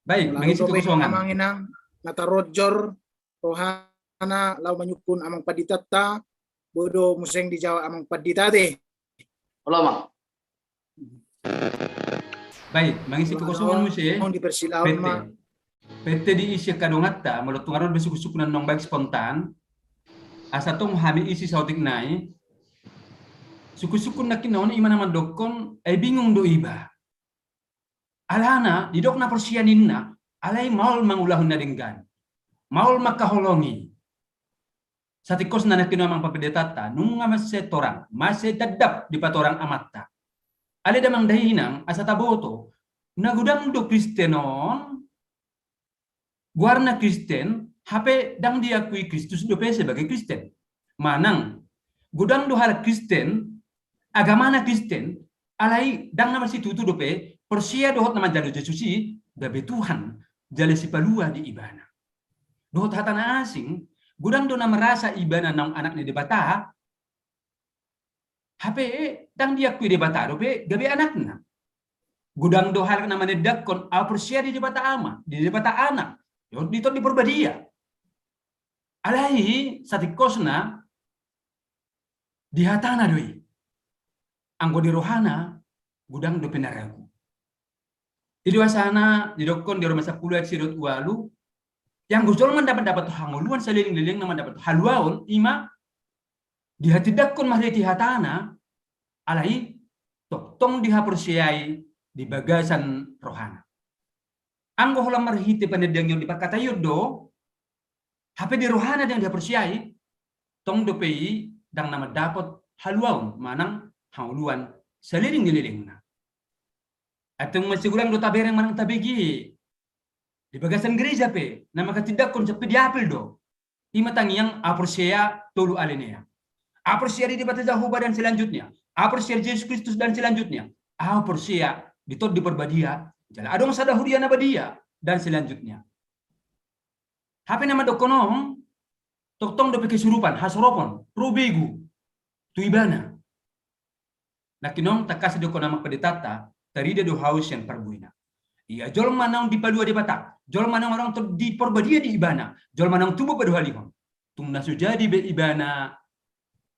Baik, mangisi kekosongan. Amang inang, na tarojor, rohana, laho manyungkun amang panditanta, boi do muse dijawab amang pandita te. Olo, Amang. Baik, mangisi kekosongan muse. Amang dipersilakan, Amang. Pette diisi angka donganta, molo tung adong be sungkun-sungkun na naeng baen spontan, asa tong hami isi saotik nai, sungkun-sungkun nangkin on i ma na mandokkon, ai bingung do iba. Alana, didok na porsea ninna, alai maol mangulahon na denggan. Maol mangkaholongi. Satingkosna nangkin on amang panditanta, nunga mansai torang, mansai tandap dipatorang amanta. Alai damang dainang, asa taboto, na godang do Kristen on, goarna Kristen, hape ndang diakui Kristus dope sebagai Kristen. Manang, godang do halak Kristen, agamana Kristen, alai ndang na marsitutu dope, porsea dohot na manjalo Jesus i, gabe Tuhan, jala sipalua di ibana. Dohot hata na asing, godang do na merasa ibana naung anak ni Debata, hape ndang diakui Debata dope gabe anakna. Godang do halak na manandakhon, ahu porsea di Debata Ama, di Debata Anak, dohot di Tondi Parbadia. Alai satingkosna di hatana do i. Anggo di rohana, godang dope na ragu. I do asana didokkon di Roma sampulu ayat sia dohot ualu, ianggo jolma na mandapothon hangoluan saleleng-lelengna, mandapothon haluaon, i ma dihatindanghon marhite hatana, alai tongtong dihaporseai di bagasan rohana. Anggo holan marhite panandangionta, diparkataion do, hape di rohana ndang dihaporseai, tong dope i ndang na mandapot haluaon manang hangoluan saleleng ni lelengna. Antong mansai godang do tabereng manang tabege di bagasan gereja pe, na manghatindanghon sampe diapel do. I ma tangiang, ahu porsea tolu ale na ia. Ahu porsea di Debata Jahowa dan selanjutnya. Ahu porsea di Jesus Kristus dan selanjutnya. Ahu porsea di Tondi Parbadia, jala adong sada huria na badia dan selanjutnya. Hape na mandokkon on, tongtong dope kesurupan, hasoropon, ro begu tu ibana. Nangkin on tangkas didokkon amang panditanta, tarida do hau sian parbuena. Ia jolma naung dipalua Debata, jolma naung adong Tondi Parbadia di ibana, jolma naung tubu paduahalihon. Tung na so jadi be ibana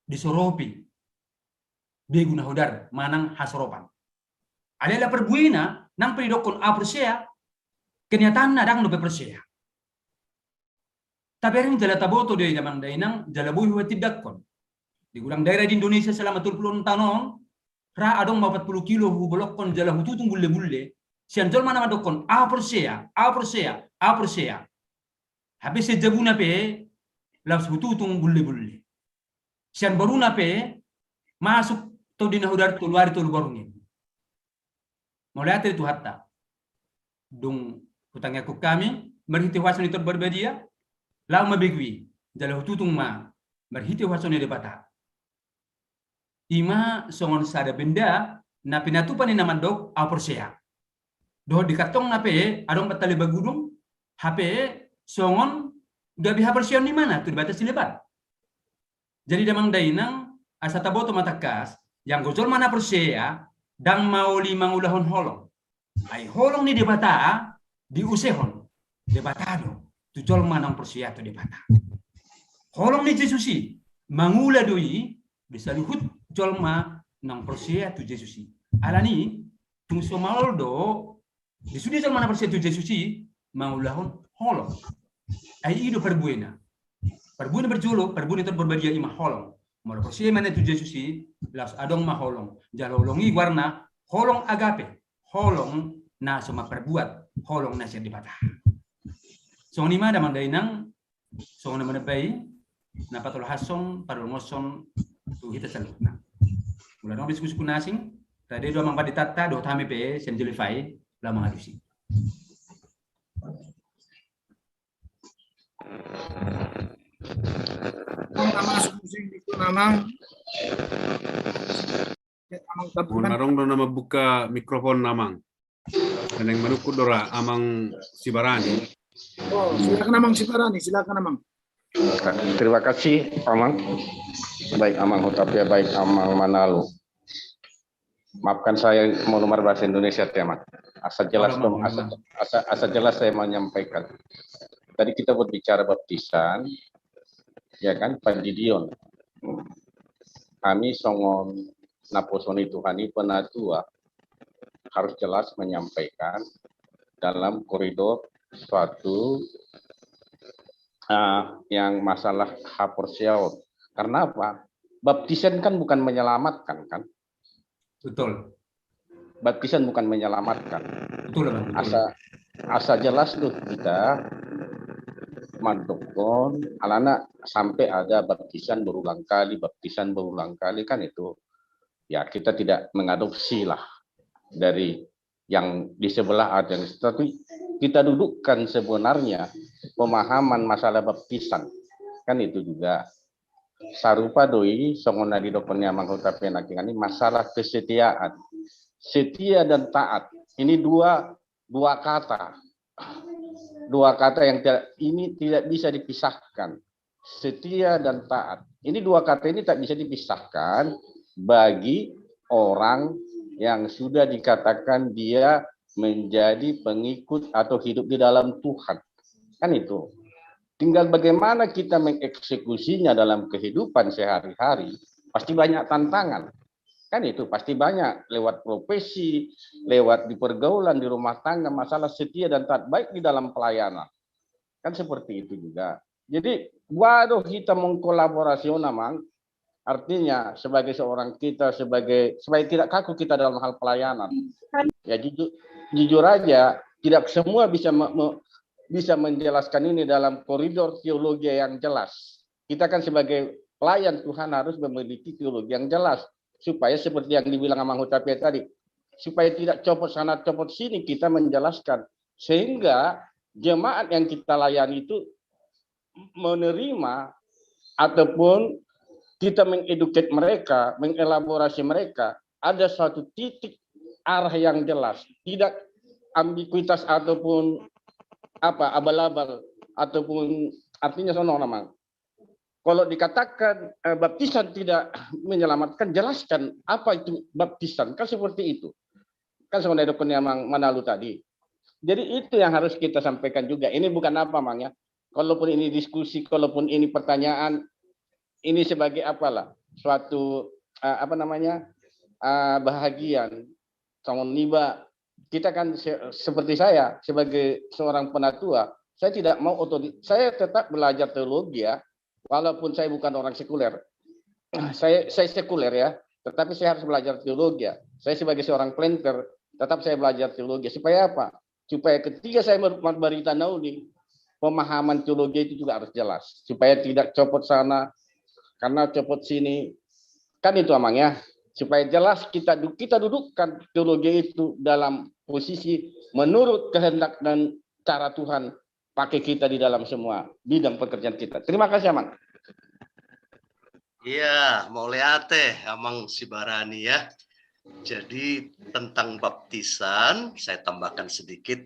disoropi begu na hodar manang hasoropan. Alai ala parbuena, nang pe didokkon ahu porsea, kenyataanna ndang dope porsea. Tabereng jala taboto do i damang dainang, jala boi huhatindangkon. Di godang daerah di Indonesia selama tolu pulu onom taon on, ra adong ma opat pulu kilo hubolokkon jala hututung bulle-bulle, sian jolma na mandokkon, ahu porsea, ahu porsea, ahu porsea. Hape sian jabuna pe, laos hututung bulle-bulle. Sian boruna pe, masuk tondi na hudar tolu ari tolu borngin. Mauliate di Tuhanta. Dung hutangiangkon hami, marhite huaso ni Tondi Parbadia, laho ma begu i, jala hututung ma, marhite huaso ni Debata. Ima songon sada benda, na pinatupa ni na mandok, ahu porsea. Dohot di kantongna pe, adong pantale bagudung, hape songon gabe haporseaon ni imana, tu Debata sileban. Jadi damang dainang, asa taboto ma tangkas, ianggo jolma na porsea, ndang maoli mangulahon holong. Ai holong ni Debata, diusehon Debata do, tu jolma naung porsea tu Debata. Holong ni Jesus i, mangula do i, di saluhut jolma naung porsea tu Jesus i. Alani, tung so maol do, di sude jolma na porsea tu Jesus i, mangulahon holong. Ai i do parbuena. Parbuena parjolo, parbue ni Tondi Parbadia ima holong. Molo porsea imana tu Jesus i, laos adong ma holong. Jala holong i goarna, holong agape. Holong na so mamparbuat, holong na sian Debata. Songon i ma damang dainang, songon na manambai, na patolhashon, parlongoshon, tu hita saluhutna. Molo adong diskusi na asing, rade do amang panditanta, dohot hami pe, sian Jolify, laho mangalusi. Amang, amang, sungkun sing dikut, amang. Amang, amang, amang. Adong do na mambuka mikrofon, amang. Naeng manungkun do ra, amang Sibarani. Oh, silakan, amang Sibarani, silakan, amang. Terima kasih, amang. Baik amang Hutapea, baik amang Manalu. Maafkan saya mau marbahasa Indonesia, Teman. Asal jelas, Teman, asal, asal, asal jelas saya menyampaikan. Tadi kita berbicara baptisan, ya kan, pandidion. Kami songon naposo ni Tuhan i penatua harus jelas menyampaikan dalam koridor suatu, eh, yang masalah haporseaon. Karena apa? Baptisan kan bukan menyelamatkan, kan? Betul. Baptisan bukan menyelamatkan. Betul, Bang. Betul. Asa, asa jelas do hita mandokkon, alana sampai ada baptisan berulang kali, baptisan berulang kali, kan itu. Ya, kita tidak mengadopsi lah dari yang di sebelah ada yang, tapi kita dudukkan sebenarnya pemahaman masalah baptisan. Kan itu juga sarupa do i songon na didokkon ni amang Hutapea nangkiningan i, masalah kesetiaan. Setia dan taat. Ini dua, dua kata. Dua kata yang tidak, ini tidak bisa dipisahkan. Setia dan taat. Ini dua kata ini tak bisa dipisahkan bagi orang yang sudah dikatakan dia menjadi pengikut atau hidup di dalam Tuhan. Kan itu. Tinggal bagaimana kita mengeksekusinya dalam kehidupan sehari-hari, pasti banyak tantangan. Kan itu, pasti banyak lewat profesi, lewat di pergaulan, di rumah tangga, masalah setia dan taat, baik di dalam pelayanan. Kan seperti itu juga. Jadi, waduh, kita mengkolaborasi, oh, namang, artinya sebagai seorang kita, sebagai, supaya tidak kaku kita dalam hal pelayanan. Ya, jujur, jujur aja, tidak semua bisa me-, me-, bisa menjelaskan ini dalam koridor teologi yang jelas. Kita kan sebagai pelayan Tuhan harus memiliki teologi yang jelas. Supaya seperti yang dibilang Amang Hutapea tadi, supaya tidak copot sana, copot sini, kita menjelaskan. Sehingga jemaat yang kita layani itu menerima ataupun kita mengeduket mereka, mengelaborasi mereka, ada suatu titik arah yang jelas, tidak ambiguitas ataupun apa, abal-abal, ataupun artinya sono namang. Kalau dikatakan, eh, baptisan tidak menyelamatkan, jelaskan apa itu baptisan, kan seperti itu. Kan sebenarnya dokon yang Mang Manalu tadi. Jadi itu yang harus kita sampaikan juga. Ini bukan apa, Mang, ya. Kalaupun ini diskusi, kalaupun ini pertanyaan, ini sebagai apalah, suatu, eh, apa namanya, eh, bahagian songon iba, kita kan se-, seperti saya sebagai seorang penatua, saya tidak mau otori-, saya tetap belajar teologi ya, walaupun saya bukan orang sekuler. Saya, saya sekuler ya, tetapi saya harus belajar teologi ya. Saya sebagai seorang planter, tetap saya belajar teologi. Supaya apa? Supaya ketika saya mer-, mer-, berita nauli, pemahaman teologi itu juga harus jelas. Supaya tidak copot sana, karena copot sini. Kan itu, Amang, ya. Supaya jelas kita du-, kita dudukkan teologi itu dalam posisi menurut kehendak dan cara Tuhan pakai kita di dalam semua bidang pekerjaan kita. Terima kasih, Amang. Iya, mauliate, Amang Sibarani, ya. Jadi, tentang baptisan, saya tambahkan sedikit.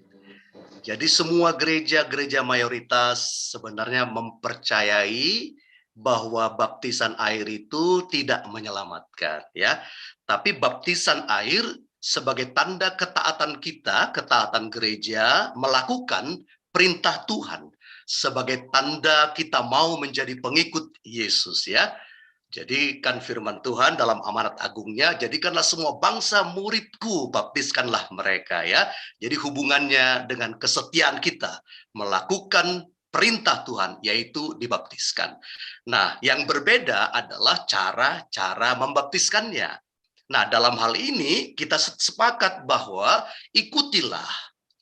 Jadi, semua gereja, gereja mayoritas sebenarnya mempercayai bahwa baptisan air itu tidak menyelamatkan, ya. Tapi baptisan air sebagai tanda ketaatan kita, ketaatan gereja, melakukan perintah Tuhan, sebagai tanda kita mau menjadi pengikut Yesus, ya. Jadi kan firman Tuhan dalam amanat agungnya, "Jadikanlah semua bangsa muridku, baptiskanlah mereka," ya. Jadi hubungannya dengan kesetiaan kita melakukan perintah Tuhan, yaitu dibaptiskan. Nah, yang berbeda adalah cara-cara membaptiskannya. Nah, dalam hal ini kita se-, sepakat bahwa ikutilah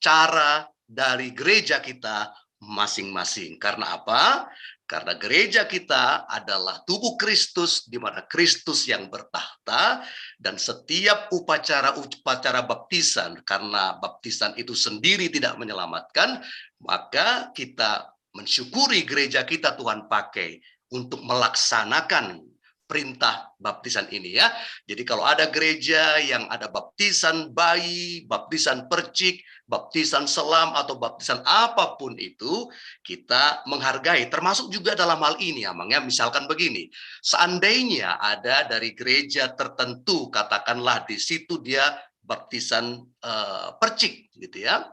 cara dari gereja kita masing-masing. Karena apa? Karena gereja kita adalah tubuh Kristus, di mana Kristus yang bertakhta, dan setiap upacara-upacara baptisan, karena baptisan itu sendiri tidak menyelamatkan, maka kita mensyukuri gereja kita Tuhan pakai untuk melaksanakan perintah baptisan ini, ya. Jadi kalau ada gereja yang ada baptisan bayi, baptisan percik, baptisan selam, atau baptisan apapun itu, kita menghargai. Termasuk juga dalam hal ini, Amang, ya. Misalkan begini, seandainya ada dari gereja tertentu, katakanlah di situ dia baptisan, eh, percik, gitu ya.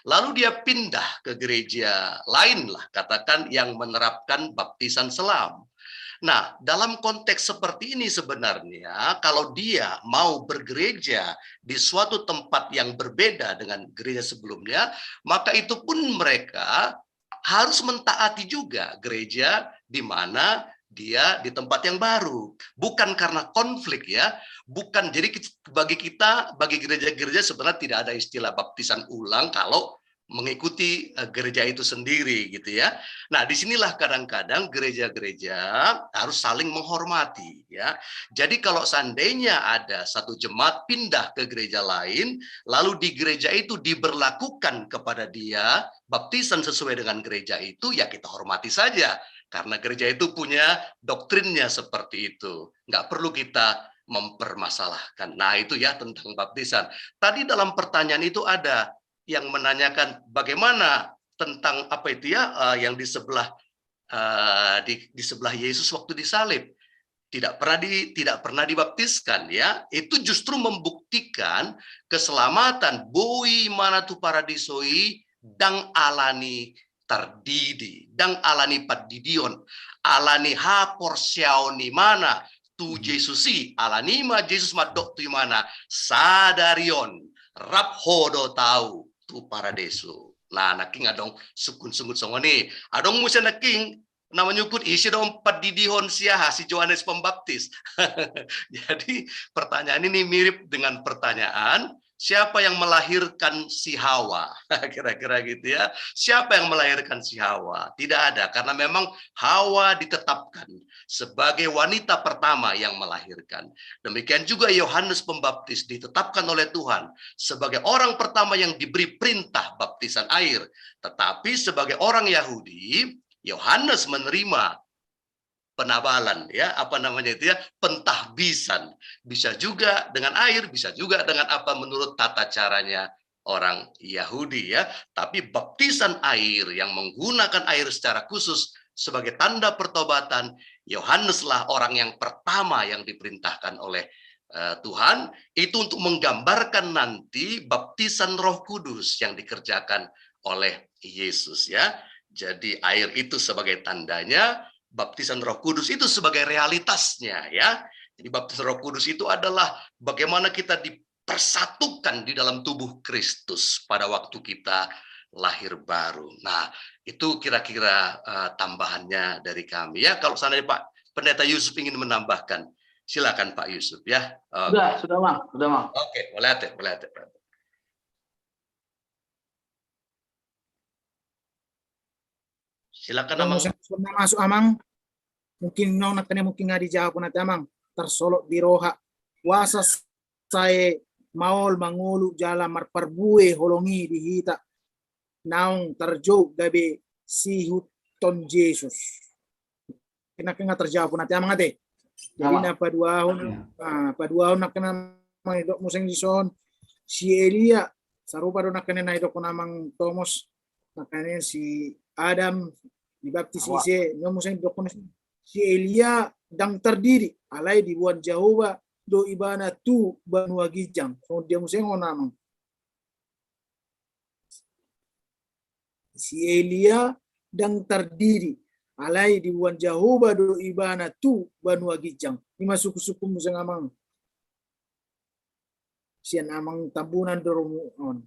Lalu dia pindah ke gereja lain lah, katakan yang menerapkan baptisan selam. Nah, dalam konteks seperti ini sebenarnya, kalau dia mau bergereja di suatu tempat yang berbeda dengan gereja sebelumnya, maka itu pun mereka harus mentaati juga gereja di mana dia di tempat yang baru. Bukan karena konflik, ya, bukan. Jadi ki-, bagi kita, bagi gereja-gereja sebenarnya tidak ada istilah baptisan ulang kalau mengikuti, eh, gereja itu sendiri, gitu ya. Nah, disinilah kadang-kadang gereja-gereja harus saling menghormati, ya. Jadi kalau seandainya ada satu jemaat pindah ke gereja lain, lalu di gereja itu diberlakukan kepada dia baptisan sesuai dengan gereja itu, ya kita hormati saja. Karena gereja itu punya doktrinnya seperti itu. Nggak perlu kita mempermasalahkan. Nah, itu ya tentang baptisan. Tadi dalam pertanyaan itu ada yang menanyakan bagaimana tentang apa itu ya, eh, yang di sebelah, eh, di, di sebelah Yesus waktu disalib. Tidak pernah di, tidak pernah dibaptiskan, ya. Itu justru membuktikan keselamatan. Boi ma na tu paradiso i ndang alani tardidi, ndang alani pandidion, alani haporseaon ni imana tu, hmm, Jesus i. Alani i ma Jesus mandok tu imana, "Sadari on rap ho do tu ahu tu paradiso." Nah, nangkin adong sungkun-sungkun songon i. Adong muse nangkin na manyungkun, ise do pandidihon si aha, si Johannes Pembaptis. Jadi pertanyaan ini mirip dengan pertanyaan, siapa yang melahirkan si Hawa? Kira-kira gitu ya. Siapa yang melahirkan si Hawa? Tidak ada, karena memang Hawa ditetapkan sebagai wanita pertama yang melahirkan. Demikian juga Yohanes Pembaptis ditetapkan oleh Tuhan sebagai orang pertama yang diberi perintah baptisan air. Tetapi sebagai orang Yahudi, Yohanes menerima penabalan, ya, apa namanya itu ya, pentahbisan. Bisa juga dengan air, bisa juga dengan apa menurut tata caranya orang Yahudi, ya. Tapi baptisan air yang menggunakan air secara khusus sebagai tanda pertobatan, Yohaneslah orang yang pertama yang diperintahkan oleh, eh, Tuhan, itu untuk menggambarkan nanti baptisan Roh Kudus yang dikerjakan oleh Yesus, ya. Jadi air itu sebagai tandanya, baptisan Roh Kudus itu sebagai realitasnya, ya. Jadi baptisan Roh Kudus itu adalah bagaimana kita di-, dipersatukan di dalam tubuh Kristus pada waktu kita lahir baru. Nah, itu kira-kira, eh, tambahannya dari kami. Ya, kalau seandainya Pak Pendeta Yusuf ingin menambahkan, silakan Pak Yusuf ya. Oke. Sudah, sudah, Mang. Sudah, Mang. Oke, boleh, boleh. Silakan, Amang. Masuk, Amang. Mungkin nangkin, mungkin nunga dijawab nanti, Amang. Tarsolot di roha. Boasa sai maol mangolu jala marparbue holong i di hita naung tarjou gabe siihuthon Jesus. Kena, kena tarjawab nanti, Amang, ate. Jadi na paduahon, ah, paduahon na kena, Amang, didok muse dison si Elia, sarupa do na kena na didokkon Amang Tomos, na kena si Adam dibaptis ise, na muse didokkon si Elia ndang tardidi, alai diboan Jahowa do ibana tu banua ginjang. Songon dia muse on, Amang? Si Elia ndang tardidi, alai diboan Jahowa do ibana tu banua ginjang. Ima sungkun-sungkun muse, Amang, sian Amang Tambunan do ro on.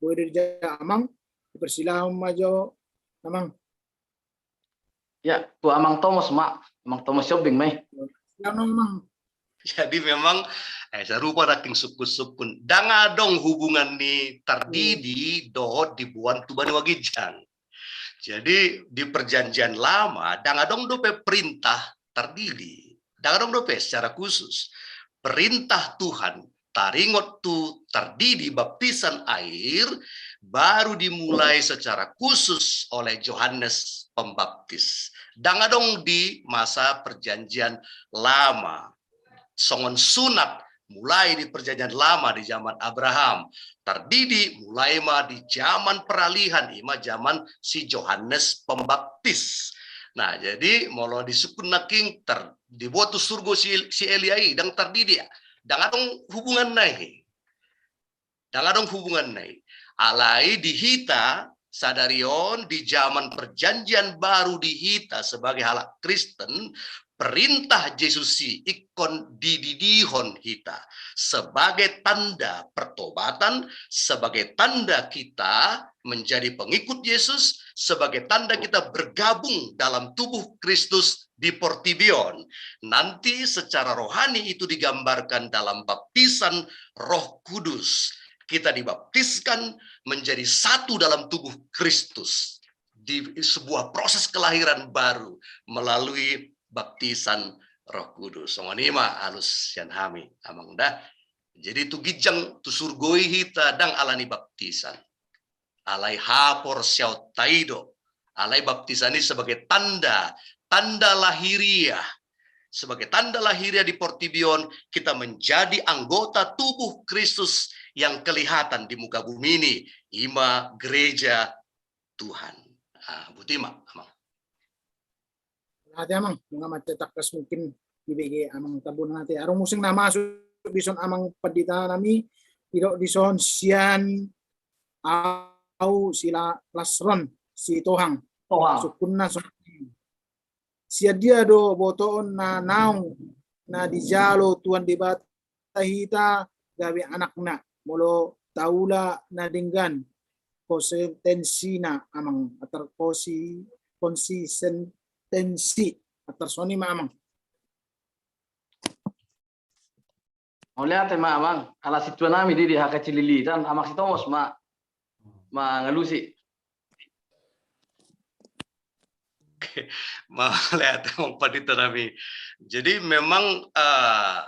Boi do dijawab, Amang? Dipersilahkan ma jo, Amang. Ya, tu Amang Tomos ma, Amang Tomos Sihombing ma i. Ya, Amang. Jadi memang, eh, sarupa nangkin sungkun-sungkun. Ndang adong hubungan ni tardidi dohot diboan tu banua ginjang. Jadi di Perjanjian Lama ndang adong dope perintah tardidi. Ndang adong dope secara khusus. Perintah Tuhan taringot tu tardidi, baptisan air, baru dimulai secara khusus oleh Johannes Pembaptis. Ndang adong di masa Perjanjian Lama. Songon sunat, mulai di Perjanjian Lama di zaman Abraham. Tardidi mulai ma di zaman peralihan, ima zaman si Johannes Pembaptis. Nah, jadi molo disungkun nangkin, diboan tu surgo si, si Elia i, ndang tardidi, ndang adong hubunganna i. Ndang adong hubunganna i. Alai di hita sadari on, di zaman Perjanjian Baru, di hita sebagai halak Kristen, perintah Jesus i ingkon dididihon hita sebagai tanda pertobatan, sebagai tanda kita menjadi pengikut Yesus, sebagai tanda kita bergabung dalam tubuh Kristus di portibi on. Nanti secara rohani itu digambarkan dalam baptisan Roh Kudus. Kita dibaptiskan menjadi satu dalam tubuh Kristus di sebuah proses kelahiran baru melalui baptisan Roh Kudus. Songon i ma alus sian hami, Amang, da. Jadi tu ginjang, tu surgo i hita ndang alani baptisan. Alai haporseaonta i do. Alai baptisan i sebagai tanda, tanda lahiriah. Sebagai tanda lahiriah di portibi on, kita menjadi anggota tubuh Kristus yang kelihatan di muka bumi ini, ima gereja Tuhan. Ah, botima, Amang. Ate, Amang, nunga mansai tangkas mungkin dibege Amang Tambunan ate. Adong muse na masuk dison Amang Pandita nami, didok dison sian au si La-, Lasron Sitohang. Tohang. Sungkunna songon i. Sian dia do botoon na naung na dijalo Tuhan Debata hita gabe anakna, molo taula na denggan, konsistensina, Amang, atar kosi-, konsistensi, atar songon i ma, Amang. Mauliate ma, Amang, ala sintua nami di, di H K C Lilitan, Amang Sitomos ma mangalusi. Oke, mauliate, Amang Pandita nami. Jadi memang, eh,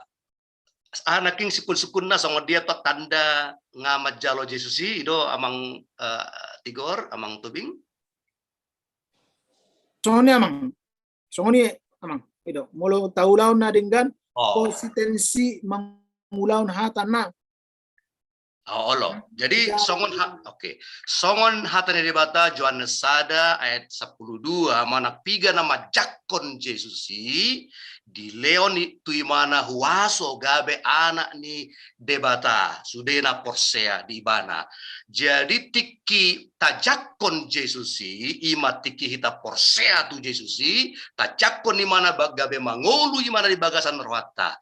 ah, nangkin sungkun-sungkunna songon dia ta-, tanda nga manjalo Jesus i, i do, Amang, eh, Tigor, Amang Tobing? Songon i, Amang. Songon i, Amang. I do, molo taulahon na denggan, oh, konsistensi mangulahon hata na. Oh, olo. Jadi, songon ha-, oke. Songon hata ni Debata, Johannes sada ayat sampulu dua, manang piga na manjangkon Jesus i, dilehon i tu ibana huaso gabe anak ni Debata, sude na porsea di ibana. Jadi, tingki tajangkon Jesus i, ima tingki hita porsea tu Jesus i, tajangkon ibana ba-, gabe mangolu ibana di bagasan rohanta.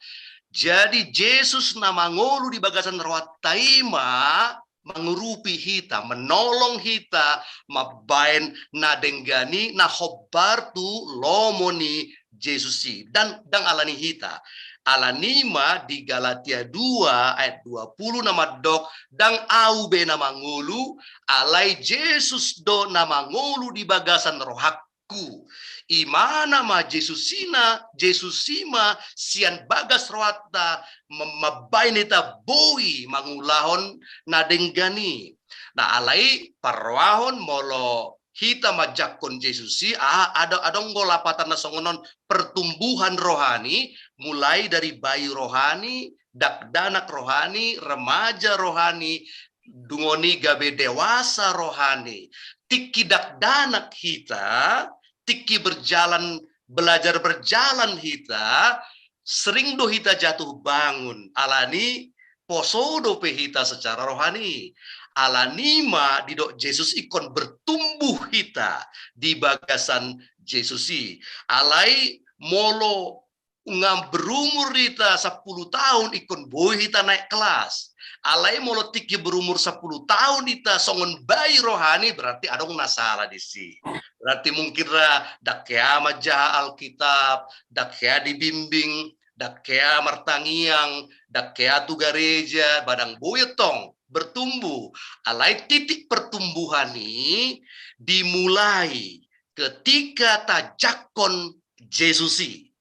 Jadi Jesus na mangolu di bagasan rohanta i ma mangurupi hita, menolong hita mambaen na denggan i, na hombar tu lomo ni Jesus i. Dan ndang alani hita. Alani ma di Galatia dua ayat dua puluh na mandok, ndang au be na mangolu, alai Jesus do na mangolu di bagasan rohangku. Imana ma Jesus i na, Jesus i ma sian bagas rohanta mem-, mambaen hita boi mangulahon na denggan i. Na alai parrohahon molo hita manjangkon Jesus i, ah, ada, adong do lapatan na songon on, pertumbuhan rohani, mulai dari bayi rohani, dakdanak rohani, remaja rohani, dung on i gabe dewasa rohani. Tingki dakdanak hita, tingki berjalan, belajar berjalan hita, sering do hita jatuh bangun. Alani poso dope hita secara rohani. Alani ma didok Jesus ingkon bertumbuh hita di bagasan Jesus i. Alai molo nga berumur hita sepuluh tahun ingkon boi hita naik kelas. Alai molo tingki berumur sepuluh tahun hita songon bayi rohani, berarti adong na sala disi. Berarti mungkin ra ndang hea manjaha Alkitab, ndang hea dibimbing, ndang hea martangiang, ndang hea tu gareja, ba ndang boi tong bertumbuh. Alai titik pertumbuhan i dimulai ketika tajangkon Jesus i.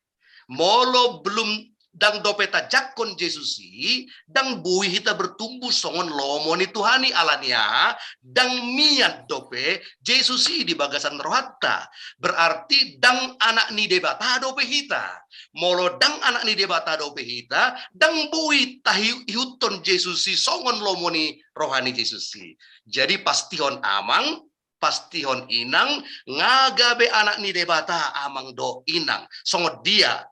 Molo belum, ndang dope tajangkon Jesus i, ndang boi hita bertumbuh songon lomo ni Tuhan i. Alani aha? Ndang mian dope Jesus i di bagasan rohanta. Berarti ndang anak ni Debata dope hita. Molo ndang anak ni Debata dope hita, ndang boi tahi-, ihuthon Jesus i songon lomo ni roha ni Jesus i. Jadi pastihon amang, pastihon inang, nga gabe anak ni Debata amang dohot inang. Songon dia,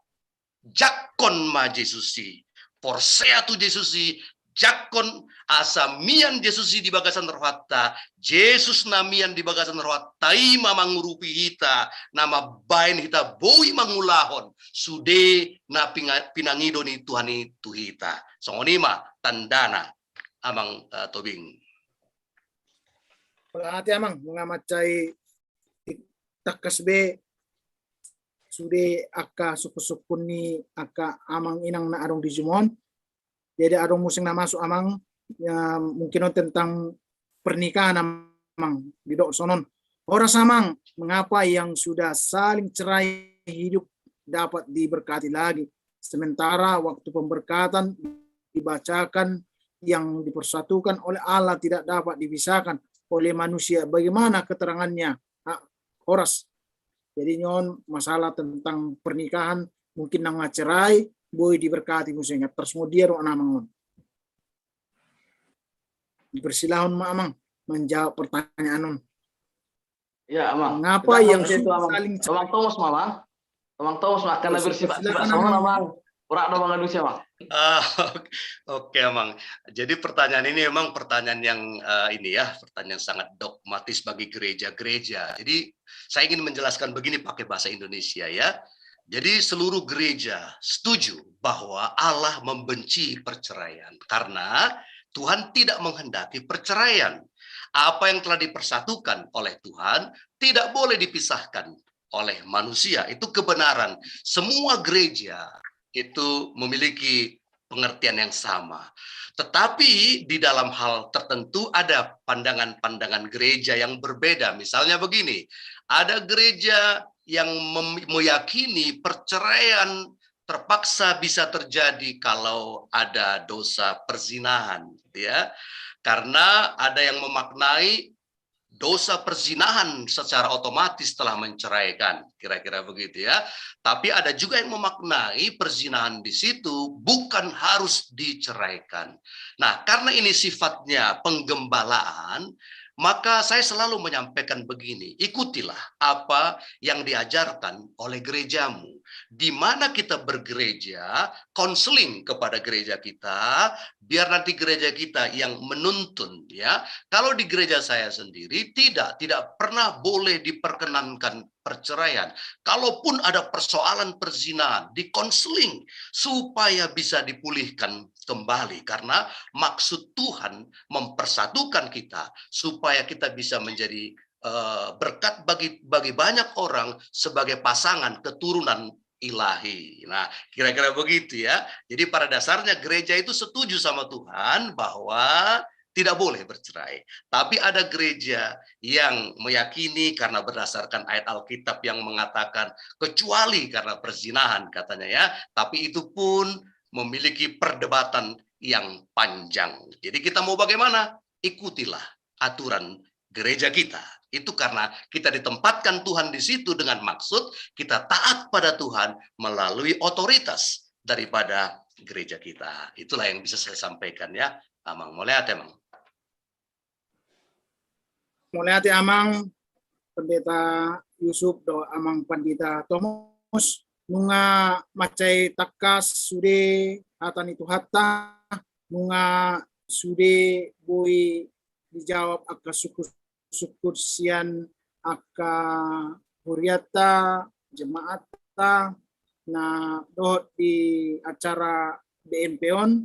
jangkon ma Jesus i. Porsea tu Jesus i, jangkon, asa mian Jesus i di bagasan rohanta. Jesus na mian di bagasan rohanta i ma mangurupi hita, na mambaen hita boi mangulahon sude na pinga-, pinangido ni Tuhan i tu hita. Songon i ma tandana, amang, eh, Tobing. Berarti amang, nga mansai tangkas be sude angka sungkun-sungkun ni angka amang inang na adong di Zoom on. Jadi adong muse na masuk amang, ya, mungkin on tentang pernikahan amang, didok songon on. Horas amang, mengapa yang sudah saling cerai hidup dapat diberkati lagi, sementara waktu pemberkatan dibacakan yang dipersatukan oleh Allah tidak dapat dipisahkan oleh manusia? Bagaimana keterangannya? Ah, horas. Jadi on masalah tentang pernikahan, mungkin na nga cerai boi diberkati muse, nga tarsongon dia do amang on. Dipersilahon ma amang menjawab pertanyaan on. Ya, amang. Mengapa yang sudah saling cerai? Amang Tomos ma, amang. Amang Tomos ma, karena bersifat-sifat songon on, amang. Ora do mangalusi, amang. Ah, oke, oke, amang. Jadi pertanyaan ini memang pertanyaan yang, eh, ini ya, pertanyaan yang sangat dogmatis bagi gereja-gereja. Jadi saya ingin menjelaskan begini pakai bahasa Indonesia ya. Jadi seluruh gereja setuju bahwa Allah membenci perceraian karena Tuhan tidak menghendaki perceraian. Apa yang telah dipersatukan oleh Tuhan tidak boleh dipisahkan oleh manusia. Itu kebenaran. Semua gereja itu memiliki pengertian yang sama. Tetapi di dalam hal tertentu ada pandangan-pandangan gereja yang berbeda. Misalnya begini, ada gereja yang mem-, meyakini perceraian terpaksa bisa terjadi kalau ada dosa perzinahan, ya. Karena ada yang memaknai dosa perzinahan secara otomatis telah menceraikan, kira-kira begitu ya. Tapi ada juga yang memaknai perzinahan di situ bukan harus diceraikan. Nah, karena ini sifatnya penggembalaan, maka saya selalu menyampaikan begini, ikutilah apa yang diajarkan oleh gerejamu. di mana kita bergereja, konseling kepada gereja kita, biar nanti gereja kita yang menuntun, ya. Kalau di gereja saya sendiri, tidak, tidak pernah boleh diperkenankan perceraian. Kalaupun ada persoalan perzinahan, dikonseling supaya bisa dipulihkan kembali. Karena maksud Tuhan mempersatukan kita supaya kita bisa menjadi, eh, berkat bagi, bagi banyak orang sebagai pasangan keturunan ilahi. Nah, kira-kira begitu ya. Jadi pada dasarnya gereja itu setuju sama Tuhan bahwa tidak boleh bercerai. Tapi ada gereja yang meyakini karena berdasarkan ayat Alkitab yang mengatakan kecuali karena perzinahan katanya ya. Tapi itu pun memiliki perdebatan yang panjang. Jadi kita mau bagaimana? Ikutilah aturan gereja kita. Itu karena kita ditempatkan Tuhan di situ dengan maksud kita taat pada Tuhan melalui otoritas daripada gereja kita. Itulah yang bisa saya sampaikan ya, Amang. Mauliate, Amang. Mauliate, Amang Pendeta Yusuf dohot Amang Pendeta Tomos. Nunga mansai tangkas sude hata ni Tuhanta, nunga sude boi dijawab angka sungkun-sungkun sian angka hurianta, jemaatta, na dohot di acara B M P on,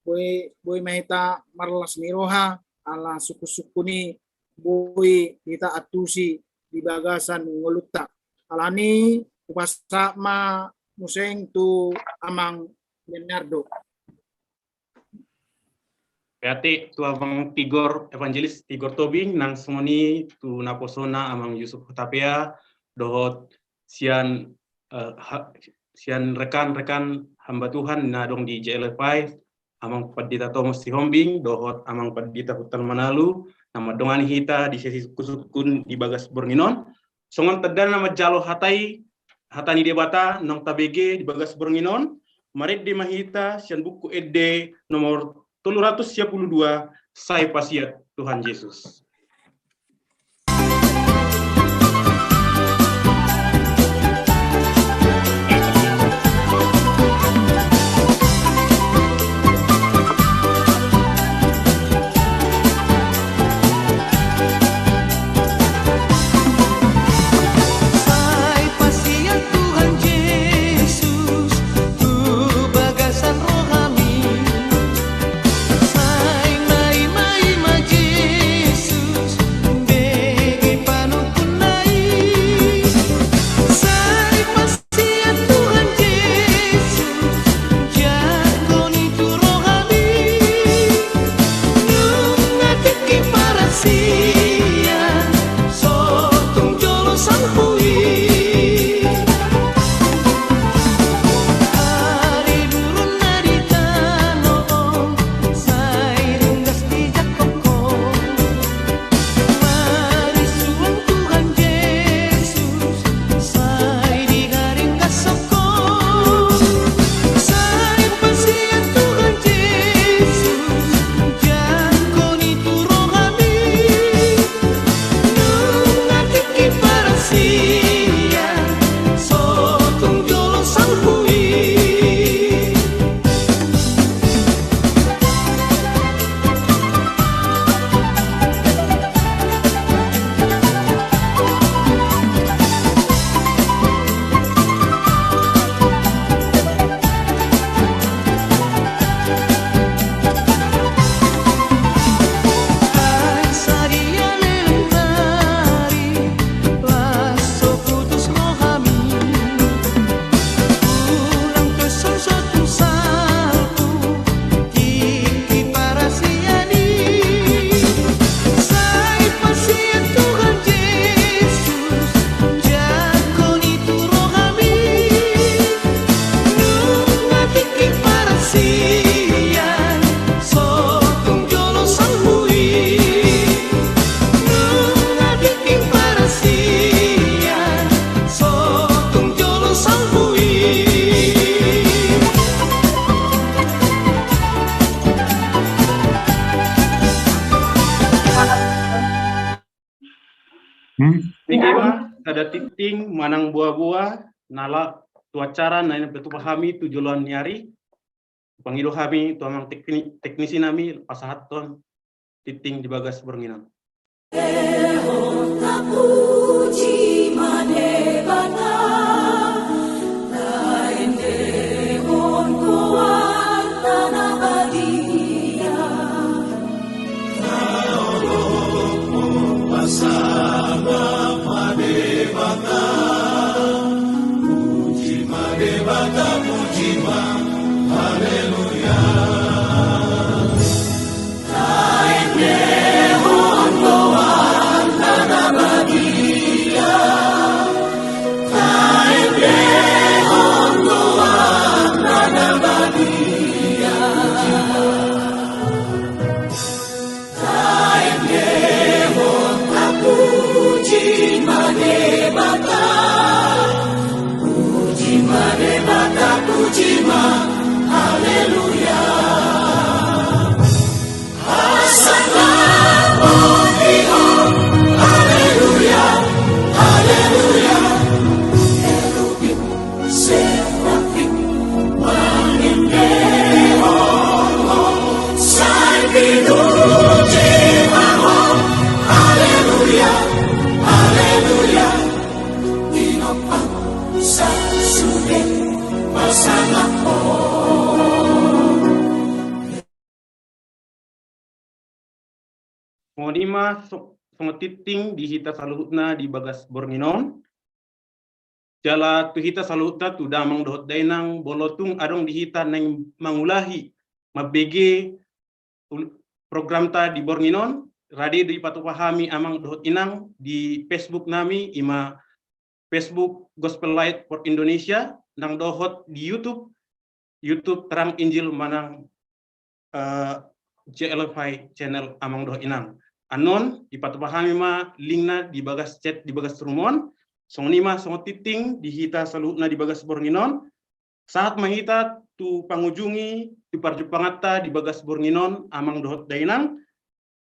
boi, boi ma hita marlas ni roha, ala sungkun-sungkun i boi hita antusi di bagasan ngolunta. Alani i hupasahat ma muse tu Amang Bernardo. Mauliate tu Amang Tigor, Evangelis Tigor Tobing, nang songon i tu naposona Amang Yusuf Hutapea, dohot sian, eh, ha-, sian rekan-rekan hamba Tuhan na adong di J L F I, Amang Pandita Tomos Sihombing, dohot Amang Pandita Huta Manalu, na mandongani hita di sesi sungkun-sungkun di bagas borngin on. Songon tanda na manjalo hata i, hata ni Debata naung tabege di bagas borngin on, marende ma hita sian Buku Ende nomor tolu ratus sia pulu dua, Sai Pasian Tuhan Yesus. Sai Pasian Tuhan Jesus tu bagasan rohami. Sai maima-ima Jesus, bege panungkunna i. Sai Pasian Tuhan Jesus, jangkon i tu rohami. Nunga tingki parasian, so tung jolo salpu i. Ari burung na di tano on, sai ringgas dijangkon ho. Marisuang Tuhan Jesus, sai diharinggas ho. Sai Pasian Tuhan Jesus, jangkon i tu rohami. Nunga tingki parasian, so tung jolo salpu i. Hmm? Tingki ma sada tingting manang boa-boa na laho tu acara na pinatupa hami tu joloan ni ari. Pangido hami tu amang tekni-, teknisi nami pasahathon tingting di bagas borngin on. Tapuji ma Debata, taendehon goarna na badia. Pasahat ma Debata, puji ma Debata, puji ma, haleluya. Taendehon goarna na badia, taendehon goarna na badia. Taendehon, tapuji ma Debata, puji ma Debata, puji ma, haleluya. Hasangapon di Ho, haleluya, haleluya. Herubim, serafim, mangendehon Ho, sai pinuji ma Ho. Haleluya, haleluya. Tinopa sasude pasangap Ho. Songon i ma so-, songon tingting di hita saluhutna di bagas borngin on. Jala tu hita saluhutna, tu damang dohot dainang, molo tung adong di hita naeng mangulahi, mambege ul-, programta di borngin on, rade do dipatupa hami amang dohot inang di Facebook nami, i ma Facebook Gospel Light for Indonesia, nang dohot di YouTube, YouTube Terang Injil manang, eh, J L F I channel amang dohot inang. Annon, dipatupa hami ma linkna di bagas chat, di bagas room on. Songon i ma, songon tingting di hita saluhutna di bagas borngin on. Sahat ma hita tu pangujungi, tu parjumpanganta di bagas borngin on, amang dohot dainang.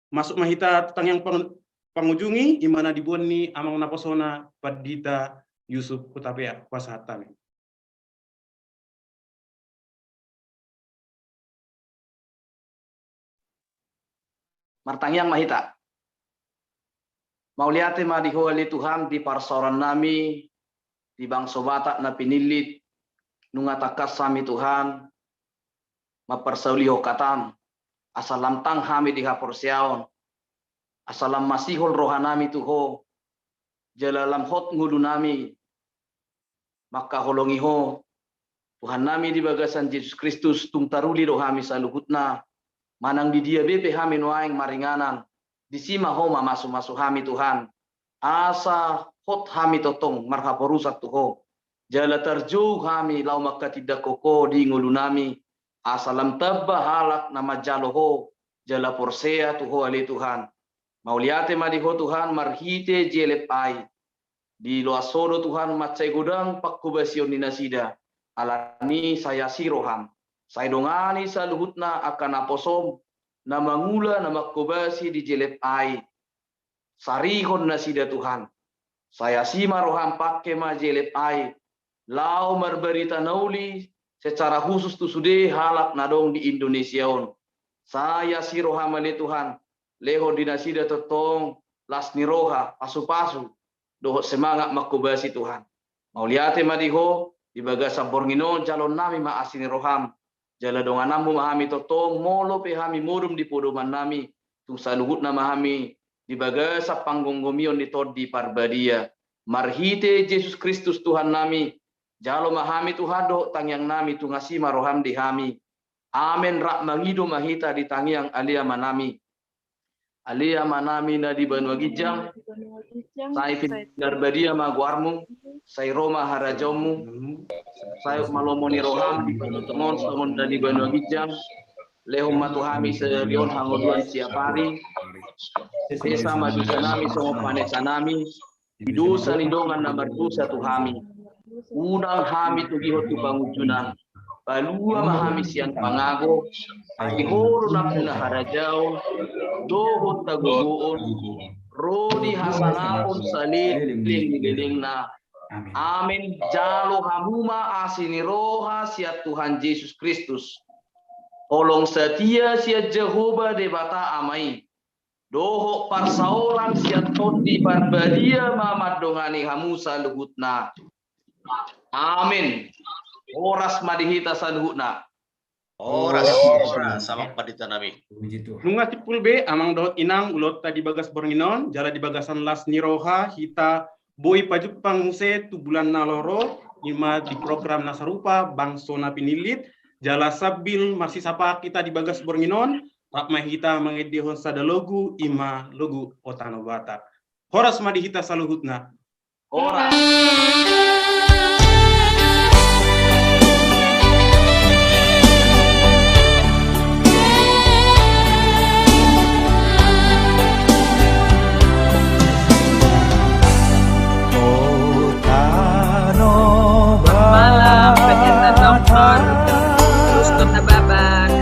Masuk ma hita tu tangiang pang-, pangujungi, i ma na diboan ni amang naposona Pandita Yusuf Hutapea, pasahat hami. Martangiang ma hita. Mauliate ma di Ho ale Tuhan di parsaoran nami, di bangso Batak na pinillit, nunga tangkas hami Tuhan, mamparsaulihon hatam, asa lam tang hami di haporseaon, asa lam masihol roha nami tu Ho, jala lam hot ngolu nami, mangkaholongi Ho, Tuhan nami di bagasan Jesus Kristus, tung taruli do hami saluhutna, manang di dia be pe hami nuaeng maringanan, disi ma Ho mamasumasu hami Tuhan, asa hot hami tongtong marhaporusan tu Ho, jala tarjou hami laho manghatindanghon Ho di ngolu nami, asa lam tamba halak na manjalo Ho, jala porsea tu Ho ale Tuhan. Mauliate ma di Ho Tuhan marhite J L F I. Diloas Ho do Tuhan mansai godang panghobasion ni nasida, alani sai asi roham. Sai dongani saluhutna angka naposom, na mangula na manghobasi di J L F I. Sarihon nasida Tuhan. Sai asi ma roham, pangke ma J L F I laho marbarita na uli secara khusus tu sude halak na adong di Indonesia on. Sai asi roham ale Tuhan, lehon di nasida tongtong las ni roha, pasupasu, dohot semangat manghobasi Tuhan. Mauliate ma di Ho, di bagasan borngin on jalon nami ma asi ni roham, jala dongananmu ma hami tongtong, molo pe hami modom di podoman nami, tung saluhutna ma hami di bagasan panggomgomion ni Tondi Parbadia. Marhite Jesus Kristus Tuhan nami, jalo ma hami Tuhan dohot tangiang nami, tung asi ma roham di hami. Amen. Rap mangido ma hita di tangiang ale Ama nami. Ale Ama nami na di banua ginjang, sai pinarbadia ma goarmu, sai ro ma harajaonmu, sai hot ma lomo ni roham di banua tonga on songon na di banua ginjang. Lehon ma tu hami sadari on hangoluan siapari. Sesa ma dosa nami songon panesa nami di dosa ni dongan na mardosa tu hami. Unang hami togihon tu pangunjunan. Palua ma hami sian pangago. Ai Ho do nampuna harajaon dohot hagogoon, ro di hasangapon saleleng ni lelengna. Amin. Amin. Jalo hamu ma asi ni roha sian Tuhan Jesus Kristus, holong satia sian Jahowa Debata Ama i, dohot parsaoran sian Tondi Parbadia ma mandongani hamu saluhutna. Amin. Horas ma di hita saluhutna. Horas. Horas. Horas. Salam pandita nami. Puji Tuhan. Nunga simpul be, amang dohot inang, ulaonta di bagas borngin on, jala di bagasan las ni roha hita boi pajumpang muse tu bulan na laho ro, i ma di program na sarupa, Bangso na Pinillit, jala sambil marsisapaan hita di bagas borngin on, rap ma hita mangendehon sada logu, i ma logu O Tano Batak. Horas ma di hita saluhutna. Horas. Malam, pemirsa nonton, terus Kota Babat.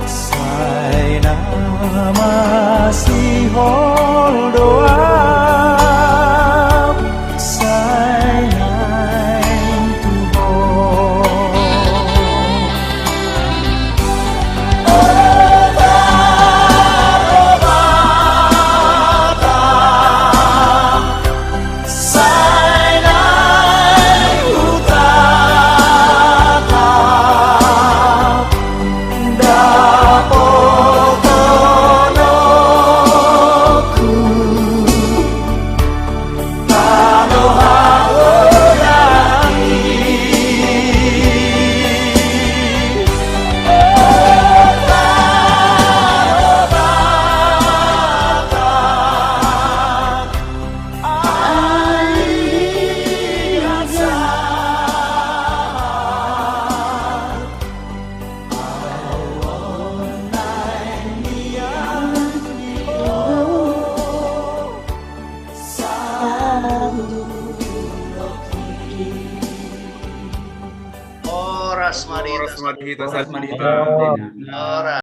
Sai na masihol do au, sai naeng tu ho. Sai naeng hutatap dapotononku tano hahodangi. Horas ma di hita. Horas ma di hita. Horas.